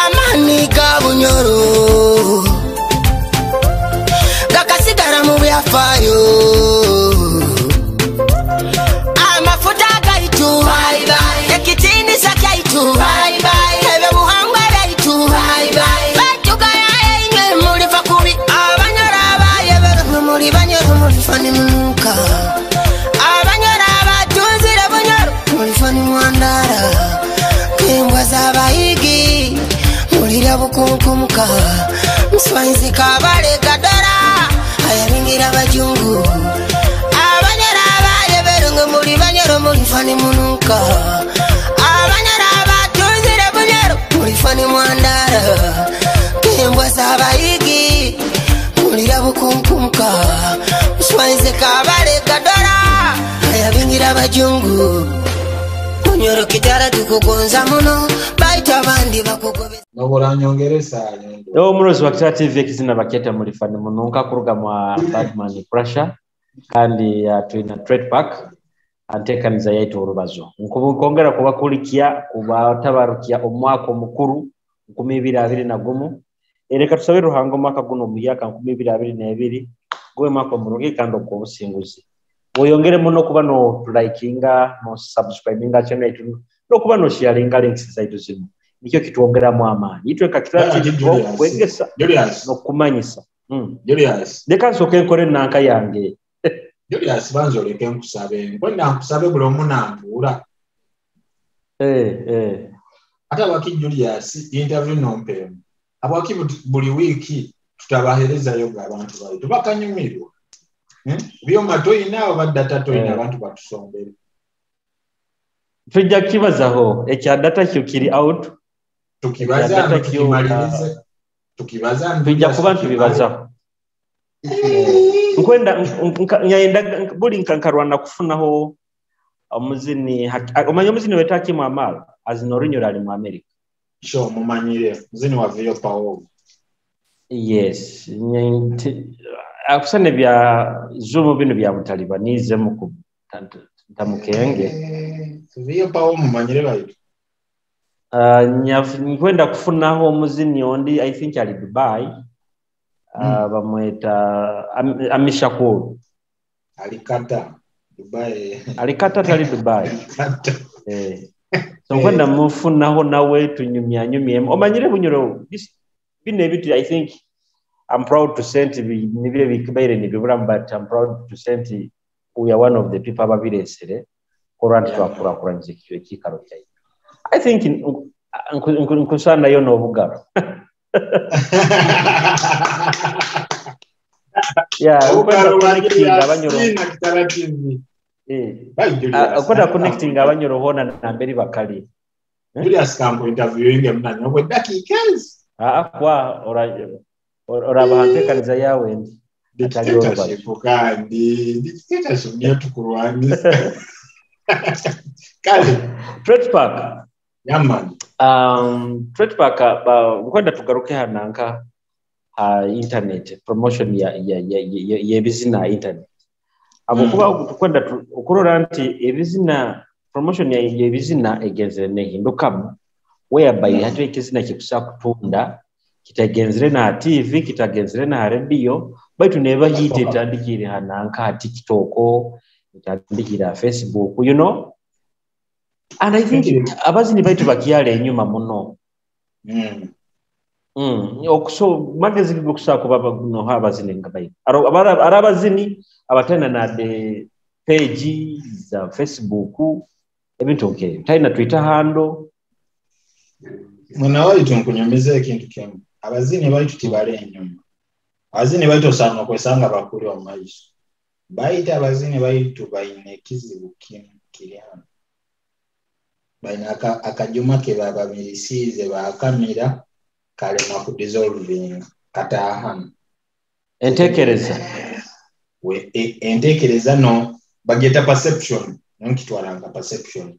Amani ga bunyoro gakasigara mu byafaayo. Amafuta gaitu ekitiinisa kyaitu ebyo buhangwa byaitu batugaya enywe mulifa kubi. Abanyoro abayebero muri banyoro mulifani munuka. Abanyoro abatunzire bunyoro mulifani mwandara. Kembwa z'abayigi mulira bukunkumuka. Mswanzi kabale kadara ayabingira bajungu. Abanyoro abayebero muri banyoro mulifani munuka. Abanyoro abatunzire bunyoro mulifani mwandara. Kembwa z'abayigi mulira bukunkumuka. Mswanzi kabale kadara ayabingira bajungu. Bunyoro Kitara tukugonza muno, baitu abandi bakugobeza. Noboranyongeresa nyondo. Omurozi wa Kitara TV ekizina bakyeta mulifani mununka kuruga mwa Badman Pressure kandi twina Trade Park antekaniza yaitu orubazo. Nkongera kubakulikia kubatabarukia omwaka omukuru 2021. Ereka tusabe Ruhanga omwaka guno omuyaka 2022 gwe mwaka omurungi kandi ogw'obusinguzi. Oyongere muno kuba no likinga, no subscribinga channel yaitu, no kuba no sharinga links zaitu zino. Nikyo kitwongeramu amaanyi. Itwe ka Kitara TV kwegesa n'okumanyisa. Julius. Leka nsooke nkore nanka yange. Julius banza oleke nkusabe. Nkwenda nkusabe buli omu nampuura. Ate abaki Julius interview nompeemu. Abaki buli wiiki tutabaherezayo abantu baitu bakanyumirwa. Byoma toyina oba data toyina abantu batusombere. Tujja kukibazaho ekya data kyo kiri out. Tukibaza tukimalirize. Tukibaza tujja kuba tubibazaho. Nkwenda nyenda buli nkankarwana kufunaho omuzini omanye omuzini wetakimu amala azina orunyura ali mu America. Sure, mumanyire muzini wa Vio Power. Yes, akusane bya Zoom bino bya mutalibanize mu ntamukenge. Vio Power mumanyire baitu. Nkwenda kufunaho omuzini ondi I think ali Dubai. Bamweta Amishakuru. Alikata Dubai. Alikata tali Dubai. So nkwenda mufunaho nawe tunyumya nyumye. Omanyire Bunyoro bino ebintu I think I'm proud to say nibire bikubaire nibiburamu, but I'm proud to say we are one of the people ababiresere korwa twakurakuranyiza ekikaro kyaitu. I think nkusana yo n'obugaro. Yeah, okwenda connecting Abanyoro hona namberi bakali. Julius kampo interviewing mnani obwe dakiika ezi. Kwa orabahantekaniza yawe ndi. Dictatorship kandi dictatorship niyo tukurwanisa. Kale Trade Park. Yeah man. Trade Park nkwenda tugaruke hananka ha internet promotion ya yebizina internet. Abokuba tukwenda okurora nti ebizina promotion ya yebizina egenzere nehindukamu whereby hatu ekizina kikusa kutunda kitagenzere na TV kitagenzere na radio baitu neba hit etandikire hananka TikTok etandikira Facebook, you know. And I think abazini baitu bakyale enyuma muno. Okuso magezi gokusako baba no abazini ngabai. Arabazini abatana na the page za Facebook ebintu okay. Taina Twitter handle. Mwana waitu nkunyumiza ekintu kimu. Abazini baitu tibale enyuma. Abazini baitu osanga kwesanga bakuli omaiso. Baita abazini baitu baine ekizibu kimu kiri hano. Baina akajuma ke babamirisize bakamira kalema ku dissolving katahana. Entekereza. We entekereza no bageta perception, nkitwaranga perception.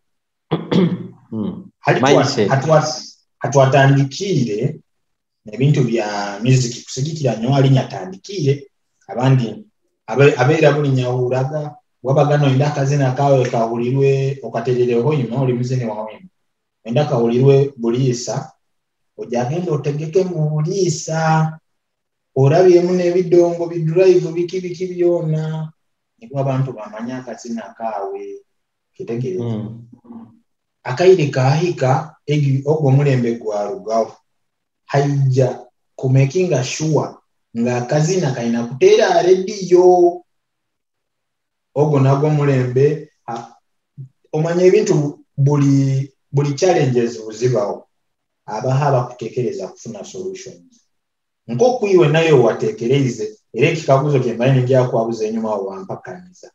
Hatwatandikire ebintu bya music kusigikira nyo alinya tandikire abandi abeera buli nyahuraga wabagano enda kazina kawe kahulirwe okaterereho nyuma oli muzini wawe enda kahulirwe buliisa ojagenda otegeke mu buliisa orabyemu n'ebidongo bidrive biki biki byona nibwo abantu bamanya akazina kawe kitegereza. Akaire kahika ogwo omulembe gwarugaho haija kumakinga sure nga akazina kalina kuteera rediyo ogwo nagwo omulembe omanya ebintu buli challenges buzibawo abaha abakutekereza kufuna solutions nk'okuiwe nayo watekereze era ekikaguzo kye mbaine nja kwabuza enyuma wampakaniza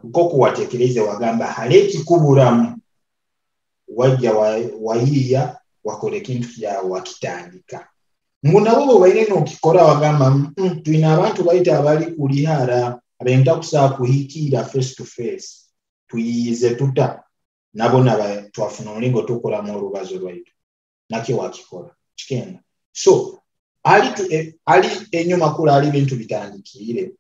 nk'oku watekereze wagamba hali ekikuburamu wajja wayiiya wakora ekintu kyawe wakitandika ngu nabo bwe baine n'okikora wagamba twine abantu baita abali kulihara abenta kusaa kuhikiira face to face tuyiize tuta Nabo naba twafuna omulingo tukoramu orubazo rwaitu. Nakyo wakikora. Kikenda. So ali ali enyuma kula ali bintu bitandikire.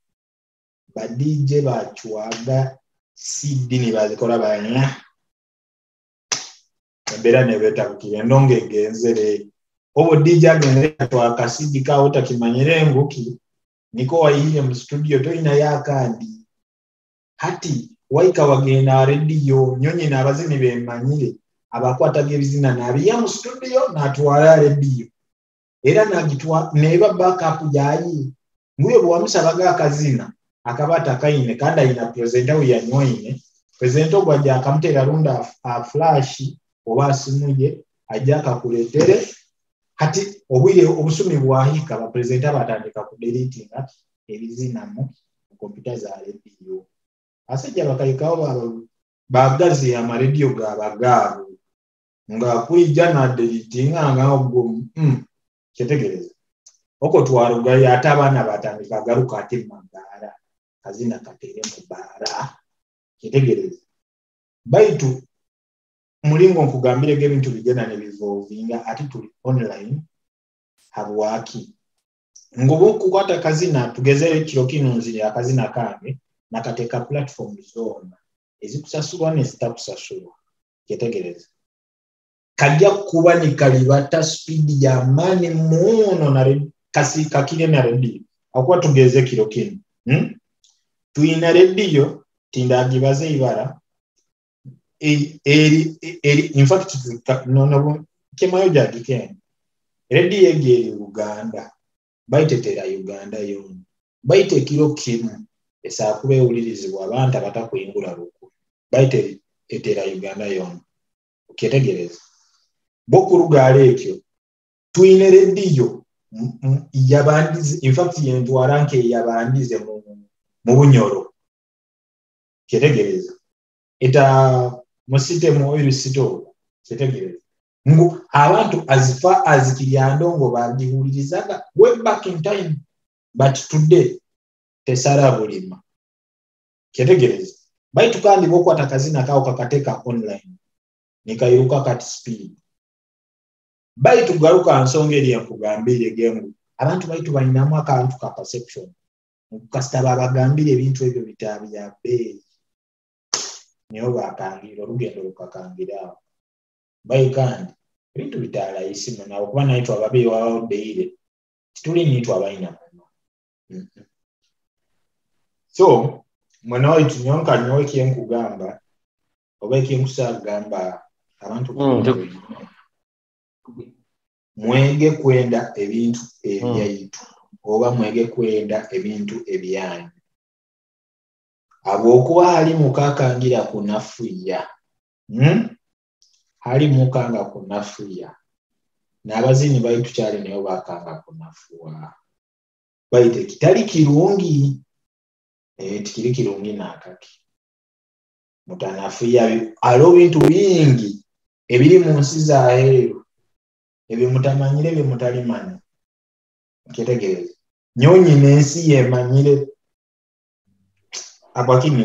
Ba DJ bachwaga CD ni bazikora banya. Embera nebeta kukire ndonge genzere. Obo DJ agendere twaka CD ka otakimanyire nguki niko wayiye mu studio toyina yakandi. Hati waika wagenda radio nyonyi n'abazini bemanyire abakwataga ebizina n'abiya mu studio n'atwala radio era n'agitwa neba backup yayi nguye bwamusabaga akazina akabata kaine kandi ayina presenter we yanyoine presenter ogwajja akamutera runda a flash oba asimuje ajja akakuletere. Hati obwire obusumi bwahika ba presenter batandika ku deletinga ebizina mu kompyuta za radio. Asajja bakayikawo bagazi amaredio gabagaabo nga kwijja na deletinga nga ogwo kyetegereza oko twarugayo ate abaana batandika garuka ate magara kazina katere mu bara kyetegereza. Baitu mulingo nkugambire ebintu bigenda ne bivolvinga ate tuli online habwaki ngobo kukwata kazina tugeze kiro kino nziri akazina kange nakateka platform zona ezikusasulwa nezitakusasulwa kyetegereza kajja kuba ni kalibata speed ya mani muno na kasi kakire na radio akuwa tugeze kiro kino tuina radio tindagibaze ibara eri in fact no kemayo jagikene radio egeri Uganda baitetera Uganda yona baite kiro kimu esakube ulirizibwa abantu abatakuyingula ruku baite etera Uganda yona okyetegereza bokurugaala ekyo tuine rediyo yabandize in fact yentwara nke yabandize mu Bunyoro kyetegereza eta musite mu oil sito kyetegereza ngu abantu azifa azikiryandongo bagihulirizaga way back in time but today tesara bulima kyetegereza baitu kandi bokwata kazina kawo kakateka online nikairuka kati speed baitu garuka nsonga eri enkugambire gengu abantu baitu balinamu akantu ka perception kasita babagambire ebintu ebyo bitabya bbeeyi niyo bakangira olugendo lukakangira awo bai kandi ebintu bitalayisi muno okuba naitwe ababeeyi wabawo tituli nitwe abalina muno. So mwana waitu nyonka nyowe kyenkugamba oba ekyenkusagamba abantu mwege kwenda ebintu ebyaitu oba mwege kwenda ebintu ebyanyu abwokuba hali mukakangira kunafuya hali mukanga kunafuya n'abazini baitu kyali nayo bakanga kunafuwa baite kitali kirungi tikiri kirungi nakaki mutanafuya alo bintu bingi ebiri mu nsi zaheeru ebyo mutamanyire ebyo mutalimanya kyetegereza nyonyi n'ensi yemanyire akwakini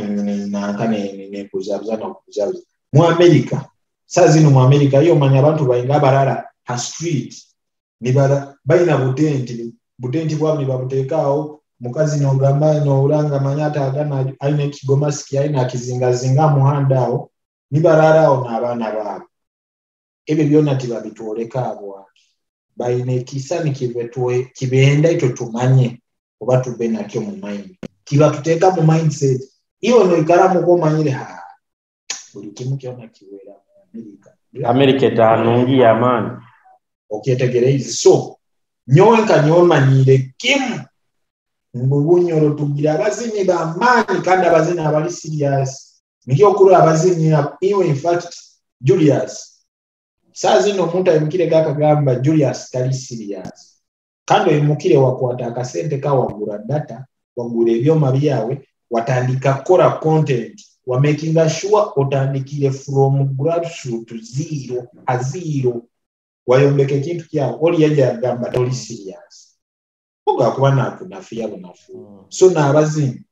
nekuzabuza nokuzabuza mu Amerika saa zino mu Amerika yo manya abantu bainga abalala ha street nibara balina butenti bwabwe nibabuteekaawo mukazi n'ogamba n'olanga manya ate agana alina ekigomasiki alina akizingazinga muhanda awo nibarara awo n'abaana baabwe ebyo byonna tibabitwoleka abwaki balina ekisa kibenda itwe tumanye oba tube nakyo mu mind kibatuteeka mu mindset iwe noikaramu komanyire ha buli kimu kyona kiwera mu Amerika Amerika etanungi y'amaani okyetegereza. So nyowe nka nyomanyire kimu ngu Bunyoro tugira abazinyi b'amaanyi kandi abazinyi abali serious nikyo okuru abazinyi iwe in fact Julius saa zino omuntu ayimukire gakagamba Julius tali serious kandi oyimukire wakwata akasente kawagura data wagura ebyoma byawe watandika kukola content wa making sure otandikire from grassroots to zero a zero wayombeka ekintu kyawe oli yajja yagamba toli serious ogakuba nakunafuya bunafu. So n'abazinyi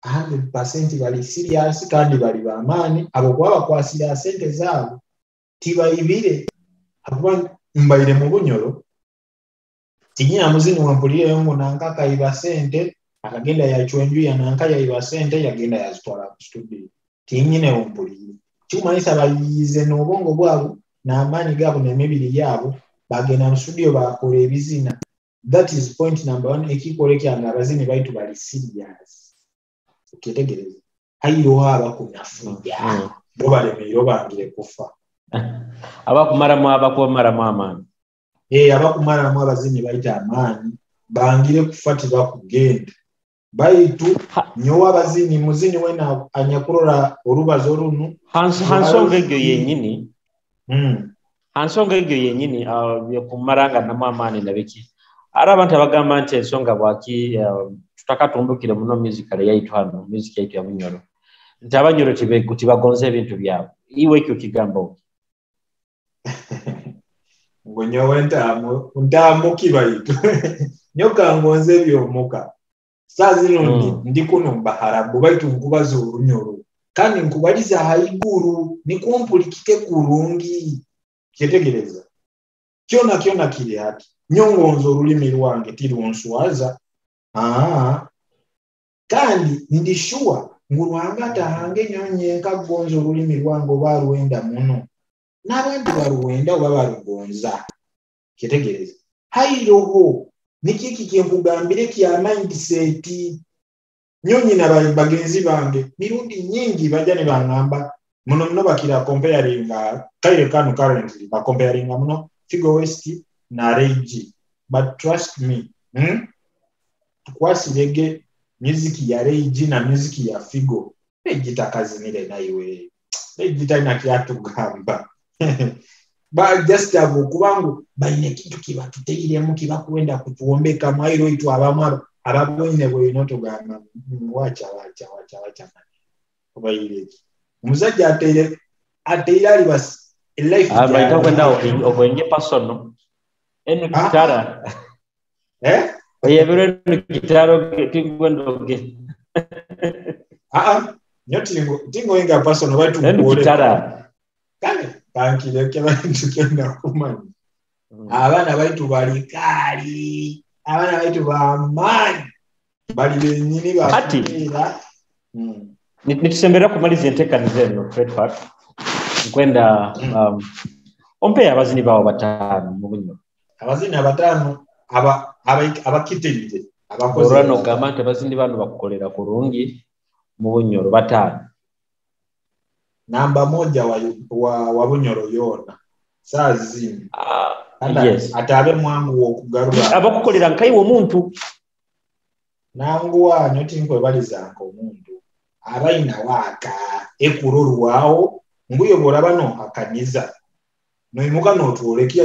100% bali serious kandi bali bamaani. Abo kuba bakwasira sente zaabo tibayibire, akuba mbaire mu Bunyoro tinyina muzini wampulireyo ngu nanka akayiba sente akagenda yacwa enju ya nanka yayiba sente yagenda yazitwara mu studio. Tinyine wampuliire. Kikumanyisa bayize n'obwongo bwabo n'amaanyi gaabo n'emibiri yaabo, bagenda mu studio bakola ebizina. That is point number one. Ekikola ekyange abazini baitu bali serious. Okyetegereza hairoho abakunafuya bo balemeire obangire kufa. Abakumaramu amaani. Abakumaramu abazini baita amaani bangire kufa tibakugenda. Baitu nyowe abazini muzini wena anyakurora orubazo runu hansonga egyo yenyini. Hansonga egyo yenyini byokumaranga namu amaani nabiki. Ari abantu abagamba nti ensonga bwaki tutakatumbukire muno musical yaitu hano, music yaitu ya Bunyoro. Nti Abanyoro tibagonza ebintu byabo. Iwe ekyo kigambo. Ngo nyowe ntaamu kibaitu. Nyoka ngonze ebyomuka. Saa zino ndi kuno mbaharabu baitu nkubaza Orunyoro. Kandi nkubaliza haiguru nikumpulikike kurungi. Kyetegereza. Kyona kyona kiri hati. Nyongonza olulimi lwange tirunswaza. Kandi ndi sure ngu Ruhanga atahange nyonye nkagonza olulimi lwange oba ruwenda muno. N'abandi baruwenda oba barugonza. Kyetegereza. Hairoho nikiki kyenkugambire kya mindset. Nyonyi na bagenzi bange mirundi nyingi bajja ne bangamba muno muno bakira comparing kaire kanu currently ba comparing muno Figo West na Ray G. But trust me, tukwasirege music ya Ray G na music ya Figo. Ray G takazinire naiwe. Ray G talina kyatugamba. Ba just abo kubangu baine kintu kibatuteiremu kibakwenda kutuombeka mwairo itu abamu ababwine bwino tugamba wacha wacha wacha wacha obayireki. Omusajja ateire ali bas life. Abaita kwenda okwenge personal. Eno kitara. Oyebere eno kitaro tingwendo ge. Nyo tingo inga personal baitu eno kitara. Kale bankire abantu kenda kumanya. Abaana baitu bali kali. Abaana baitu bamaanyi. Bali benyini bafiira. Nitusemberera kumaliza enteekaniza eno Fred Park. Nkwenda ompe abazini bawo bataano mu Bunyoro. Abazini abataano abakitirire abakozi. Olwano ogamba nti abazini bano bakukolera kurungi mu Bunyoro bataano. Namba moja wa Bunyoro yona saa zino. Yes. Atabe mwangu wokugarura. Abakukolera nkaiwe omuntu. Nanguwa nyo tinkwebalizanga omuntu. Abaina waka ekurorwawo nguyo boraba no hakaniza. Noimuka notwolekia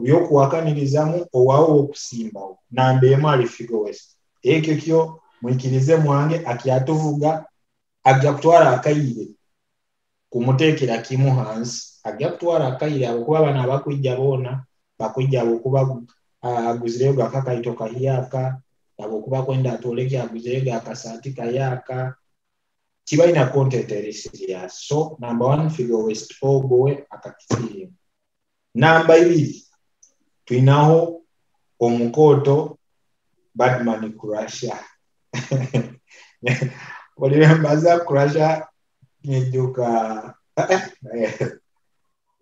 yokuwakanirizamu owawo okusimbawo. Namba emu ali Figo West. Ekyo kyo mwikirize mwange akyatuvuga ajja kutwala akaire kumuteekera kimu hansi. Ajja kutwala akaire abakuba bano abakwijja boona bakwijja abokuba aguzireyo gakakaito kahiyaka abokuba kwenda atwoleke aguzireyo gakasaati kayaka. Kibalina content eri serious. So number one Figo West ogowe akakisirimu. Namba ibiri tuinaho omukoto Badman Crusher. Olirembaza Crusher nyejuka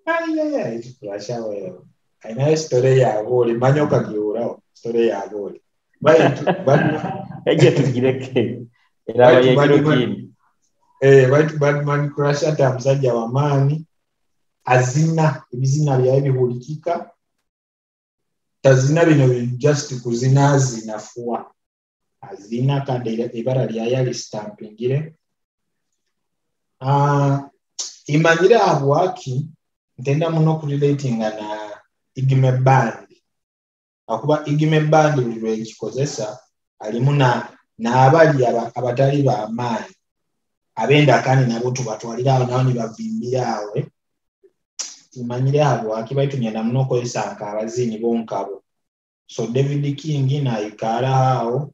ay Crusher wewe. Aina story ya goli manyoka kiurao story ya goli. Baitu Badman eje tugireke. Era yegirokini. Baitu Badman Crusher ta musajja wa maani. Azina ebizina byawe bihulikika. Tazina bino just kuzina azinafua. Azina kandi ibara lya yali stampingire. Imanyire habwaki ntenda muno kurelatinga na Igime Band. Akuba Igime Band buli lwe nkikozesa alimu na n'abali abatali ba maanyi. Abenda kandi nabo tubatwalira awo nabo nibavimbira awe. Imanyire habwaki baitu nyenda muno okozesa nka abazini bonkabo. So David King naikara awo.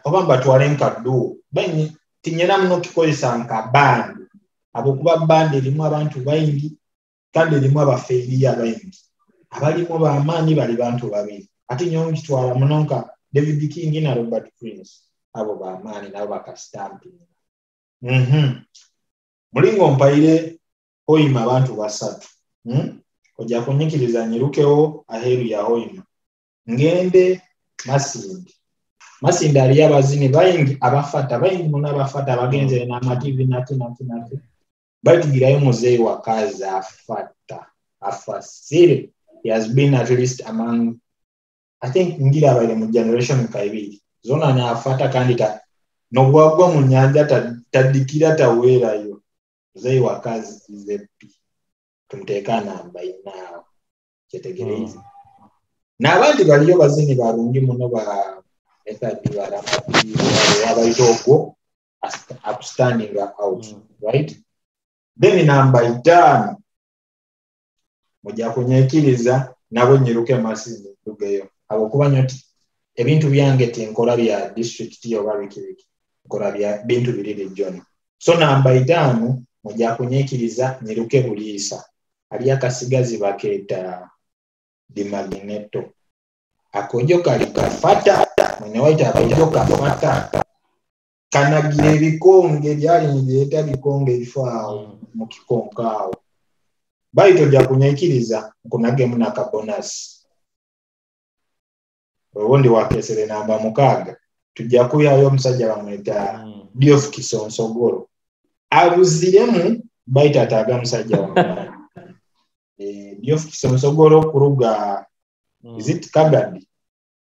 Oba mbatwale nka duo, tinyena muno kikozesa nka bandi, habwokuba bandi erimu abantu baingi kandi erimu abafeeriya baingi, abalimu b'amaani bali bantu babiri. Ate nyowe nkitwara muno nka David King na Robert Prince, abo b'amaani nabo bakasitampinga. Mulingo mpaire Hoima abantu basatu. Ojja kunyikiriza nyirukewo aheeru ya Hoima ngende Masindi. Masindi aliyo abazini baingi abafata baingi muno, abafata abagenzere n'amativi naki naki naki, baitugirayo muzeeyi wakazi afata afasire. He has been at least among, I think ngira abaire mu generation kaibiri zona naafata, kandi nobwagwa mu nyanja tadikira taweerayo. Muzeeyi wakazi is a P, tumuteeka namba inaawo kyetegereze. N'abandi baliyo bazini barungi muno ba Method Baramati abayita ogwo upstanding out. Right, then namba 5 mujja kunyeekiriza nabo nyiruke Masindi ndugeyo, habwokuba nyo ebintu byange tinkola bya district oba biki biki, nkola bya bintu biri region. So namba 5 mujja kunyeekiriza nyiruke Buliisa, ali akasigazi bakeeta Dimagneto, akojo kali kafata mwene waita, akojo kafata kanagira ebikonge byali nibyeta bikonge ebifo awo mu kikonko awo. Baitu ojja kunyeekiriza nkunagemu n'akabonasi, obundi wakesere namba 6 tujja kuyayo omusajja bamweta Diof Kisonsogolo, abuziremu baitu ataaga musajja wamaanyi. Diof Kisonsogolo kuruga is it Kagadi?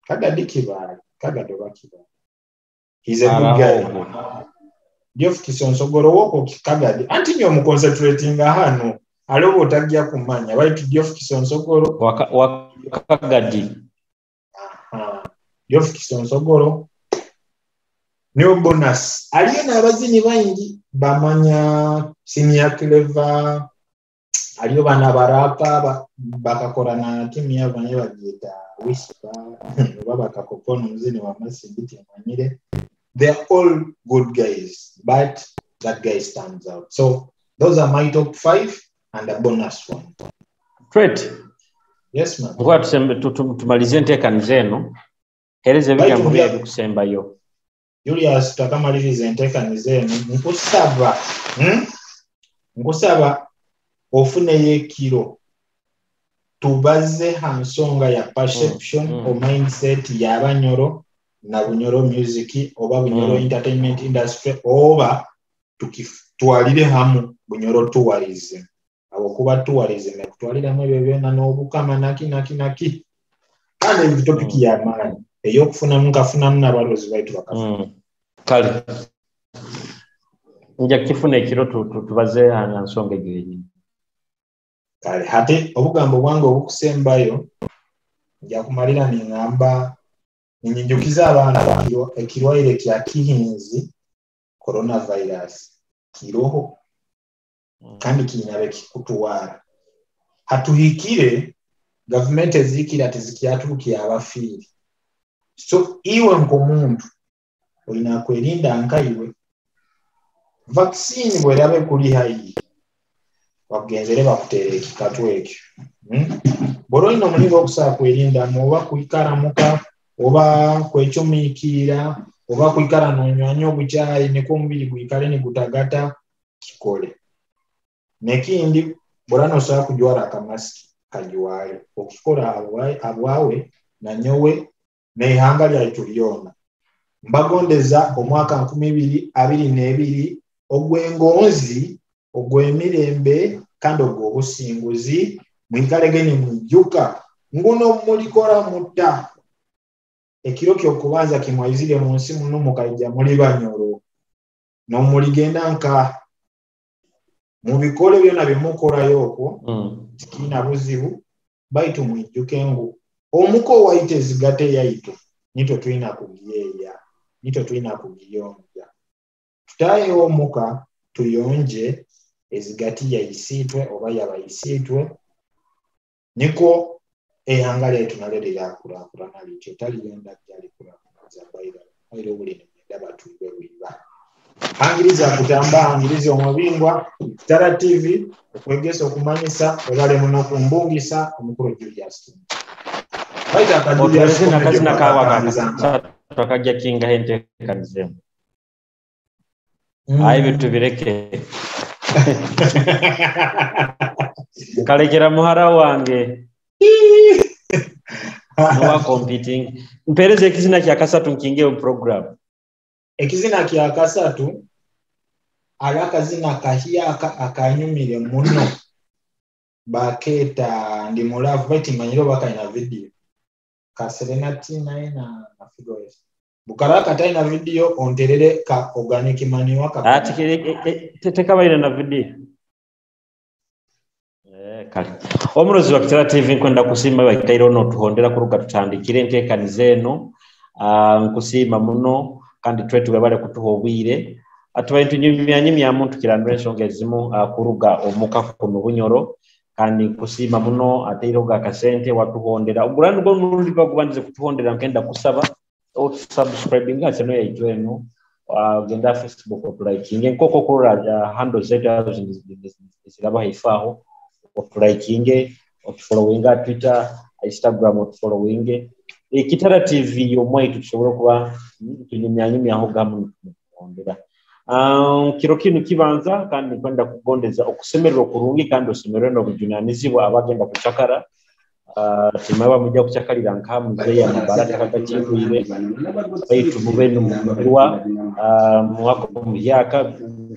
Kagadi Kibaale, Kagadi oba Kibaale. He's a good guy. Diof Kisonsogolo woko Kagadi, anti nyo muconcentratinga hano aliwo otajja kumanya, baitu Diof Kisonsogolo Wakagadi. Diof Kisonsogolo niwo bonus. Aliyo n'abazini baingi bamanya Senior Clever, aliyo bana barapa bakakora na timu yabo banye bagyeta Whisper oba bakakopona omuzini wa Masindi timanyire. They are all good guys, but that guy stands out. So those are my top 5 and a bonus one. Fred. Yes, ma'am. Ngoja tumalizie enteekaniza eno, hereza ebigambo byo ebikusembayo. Julius, tutakamaliriza enteekaniza eno, nkusaba nkusaba ofuneyo ekiro tubaze ha nsonga ya perception o mindset y'Abanyoro na Bunyoro music oba Bunyoro entertainment industry, oba tukitwalire hamu Bunyoro tourism, awokuba tourism ekutwaliramu ebyo byonna n'obukama naki naki naki, kandi ebi topiki y'amaanyi ey'okufunamu nkafunamu n'abaloozi baitu bakafuna. Kale nja kukifuna ekiro tubaze ha nsonga egyo yennyini. Kale hati obugambo bwange obukusembayo nja kumalira niŋŋamba ninyijukiza abaana ekirwaire kya kihinzi coronavirus kiroho kandi kiina bekikutwara. Hatuhikire gavumenti ezikira tezikyaturukiye abafiiri. So iwe nk'omuntu olina kwerinda nkaiwe. Vaccine bw'eraba ekuli haihi bakugenzere bakuteera ekikatu ekyo. Bw'oba olina omulingo okusobola kwerindamu oba kwikaramuka oba kwecumiikirira oba kwikara n'onywanya obukyayi nikwo omubiri gwikale nigutagata, kikole. Nekindi bw'oba n'osobola kujwara akamasiki kajwale, okukikola abwawe nanyowe n'eihanga lyaitu lyona. Mbagondeza omwaka 2022 ogw'engonzi, ogw'emirembe kandi ogw'obusinguzi, mwikalege nimwijuka nguno mulikora mutta. Ekiro ky'okubanza kimwaizire mu nsi muno mukaija muli Banyoro n'omuligenda nka mubikole byonna byemukorayo okwo tikiina buzibu, baitu mwijuke ngu omuko waitu ezigate yaitu nitwe tulina kugiyeeya, nitwe tulina kugiyonja. Tutaayewo omuka tuyonje ezigati yaisiitwe oba yabaisiitwe, nikwo eihanga lyaitu nalyo lirakulaakulana lityo, taliyonda gyalikulaakulana. By the Aire obulini mwenda batwibe bwiba. Hangiriza kutamba, hangiriza omubingwa, Kitara TV, okwegesa okumanyisa, webale muno kumbungisa, omukuru Julius. Baita aka Julius Otuweze na kazina kawa Julius. kakasatu akajja kingaho enteekaniza emu. Ayi ebyo tubireke. Nkalekera muhara wange nowa competing. Mpereze ekizina kya kasatu nkinge mu program. Ekizina kya kasatu ali akazina kahyaka akanyumire muno bakeeta ndi mulavu baiti manyire oba kalina vidiyo ka Serena T naye na Figo S bukara katalina vidiyo onterere ka organic manure ka Ati tekabaire na vidiyo. Kale omurozi wa Kitara TV nkwenda kusiima baikaire ono tuhondera kuruga tutandikire enteekaniza eno. Nkusiima muno kandi twe tubale kutuha obwire. Atubaye tunyumyanyumyamu tukirandura ensonga ezimu kuruga omuka kuno Bunyoro kandi nkusiima muno ateireho akasente watuhondera ogulandi gw'omulundi gwagubandize kutuhondera nkenda kusaba otusubscribinga channel yaitu eno. Genda Facebook otulayikinge nk'oku okurora handle zetu azo ziraba haifaaho otulayikinge otufollowinga Twitter, Instagram otufollowinge Kitara TV y'omwaitu tusobole okuba tunyumyanyumyaho gamu tuhondera. Kiro kinu kibanza kandi nkwenda kugondeza okusemererwa okurungi kandi osemererwe n'obujunanizibwa abagenda kucakara. Timaba mujja kucakalira nka muzeeyi amabara takakakigwire baitu mube nimugurwa mwaka omuhyaka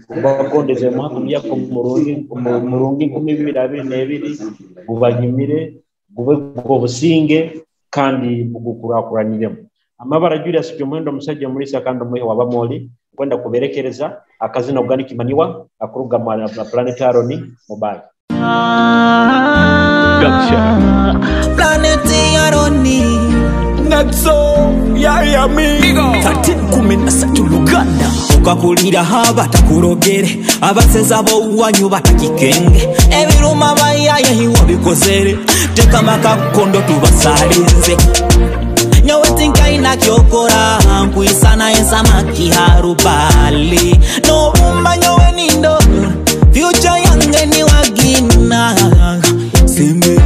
kubagondeze mwaka omuhyaka murungi 2022 gubanyumire gube gwobusinge kandi mugukurakuraniremu. Amabara Julius Kyomuhendo omusajja omulisa kandi omuhe wa Bamoli kwenda kuberekereza akazina organic manure akuruga mu Planet Aroni mobile. Planet Aroni Natso ya mi 1313 Luganda ukakulira haba takurogere abaseza bo wanyu batakikenge ebiruma bayaye hiwo bikozere teka makakondo tubasalinze nyowe tinkaina kyokora nkuisana ensamaki harubali nobumba nyowe nindo future yange ni wagina sembe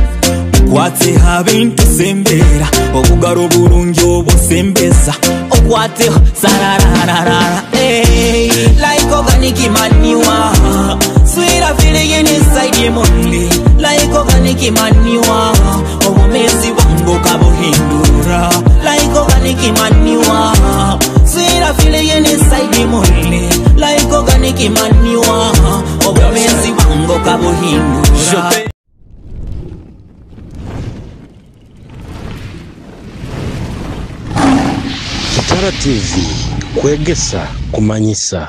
kwate habintu sembera obugaro burungi obusembeza okwate sarararara hey, like organic manure sweet feeling inside your money like organic manure obumezi bwangu kabuhindura like organic manure sweet feeling inside your money like organic manure obumezi bwangu kabuhindura. Kitara TV kwegesa kumanyisa.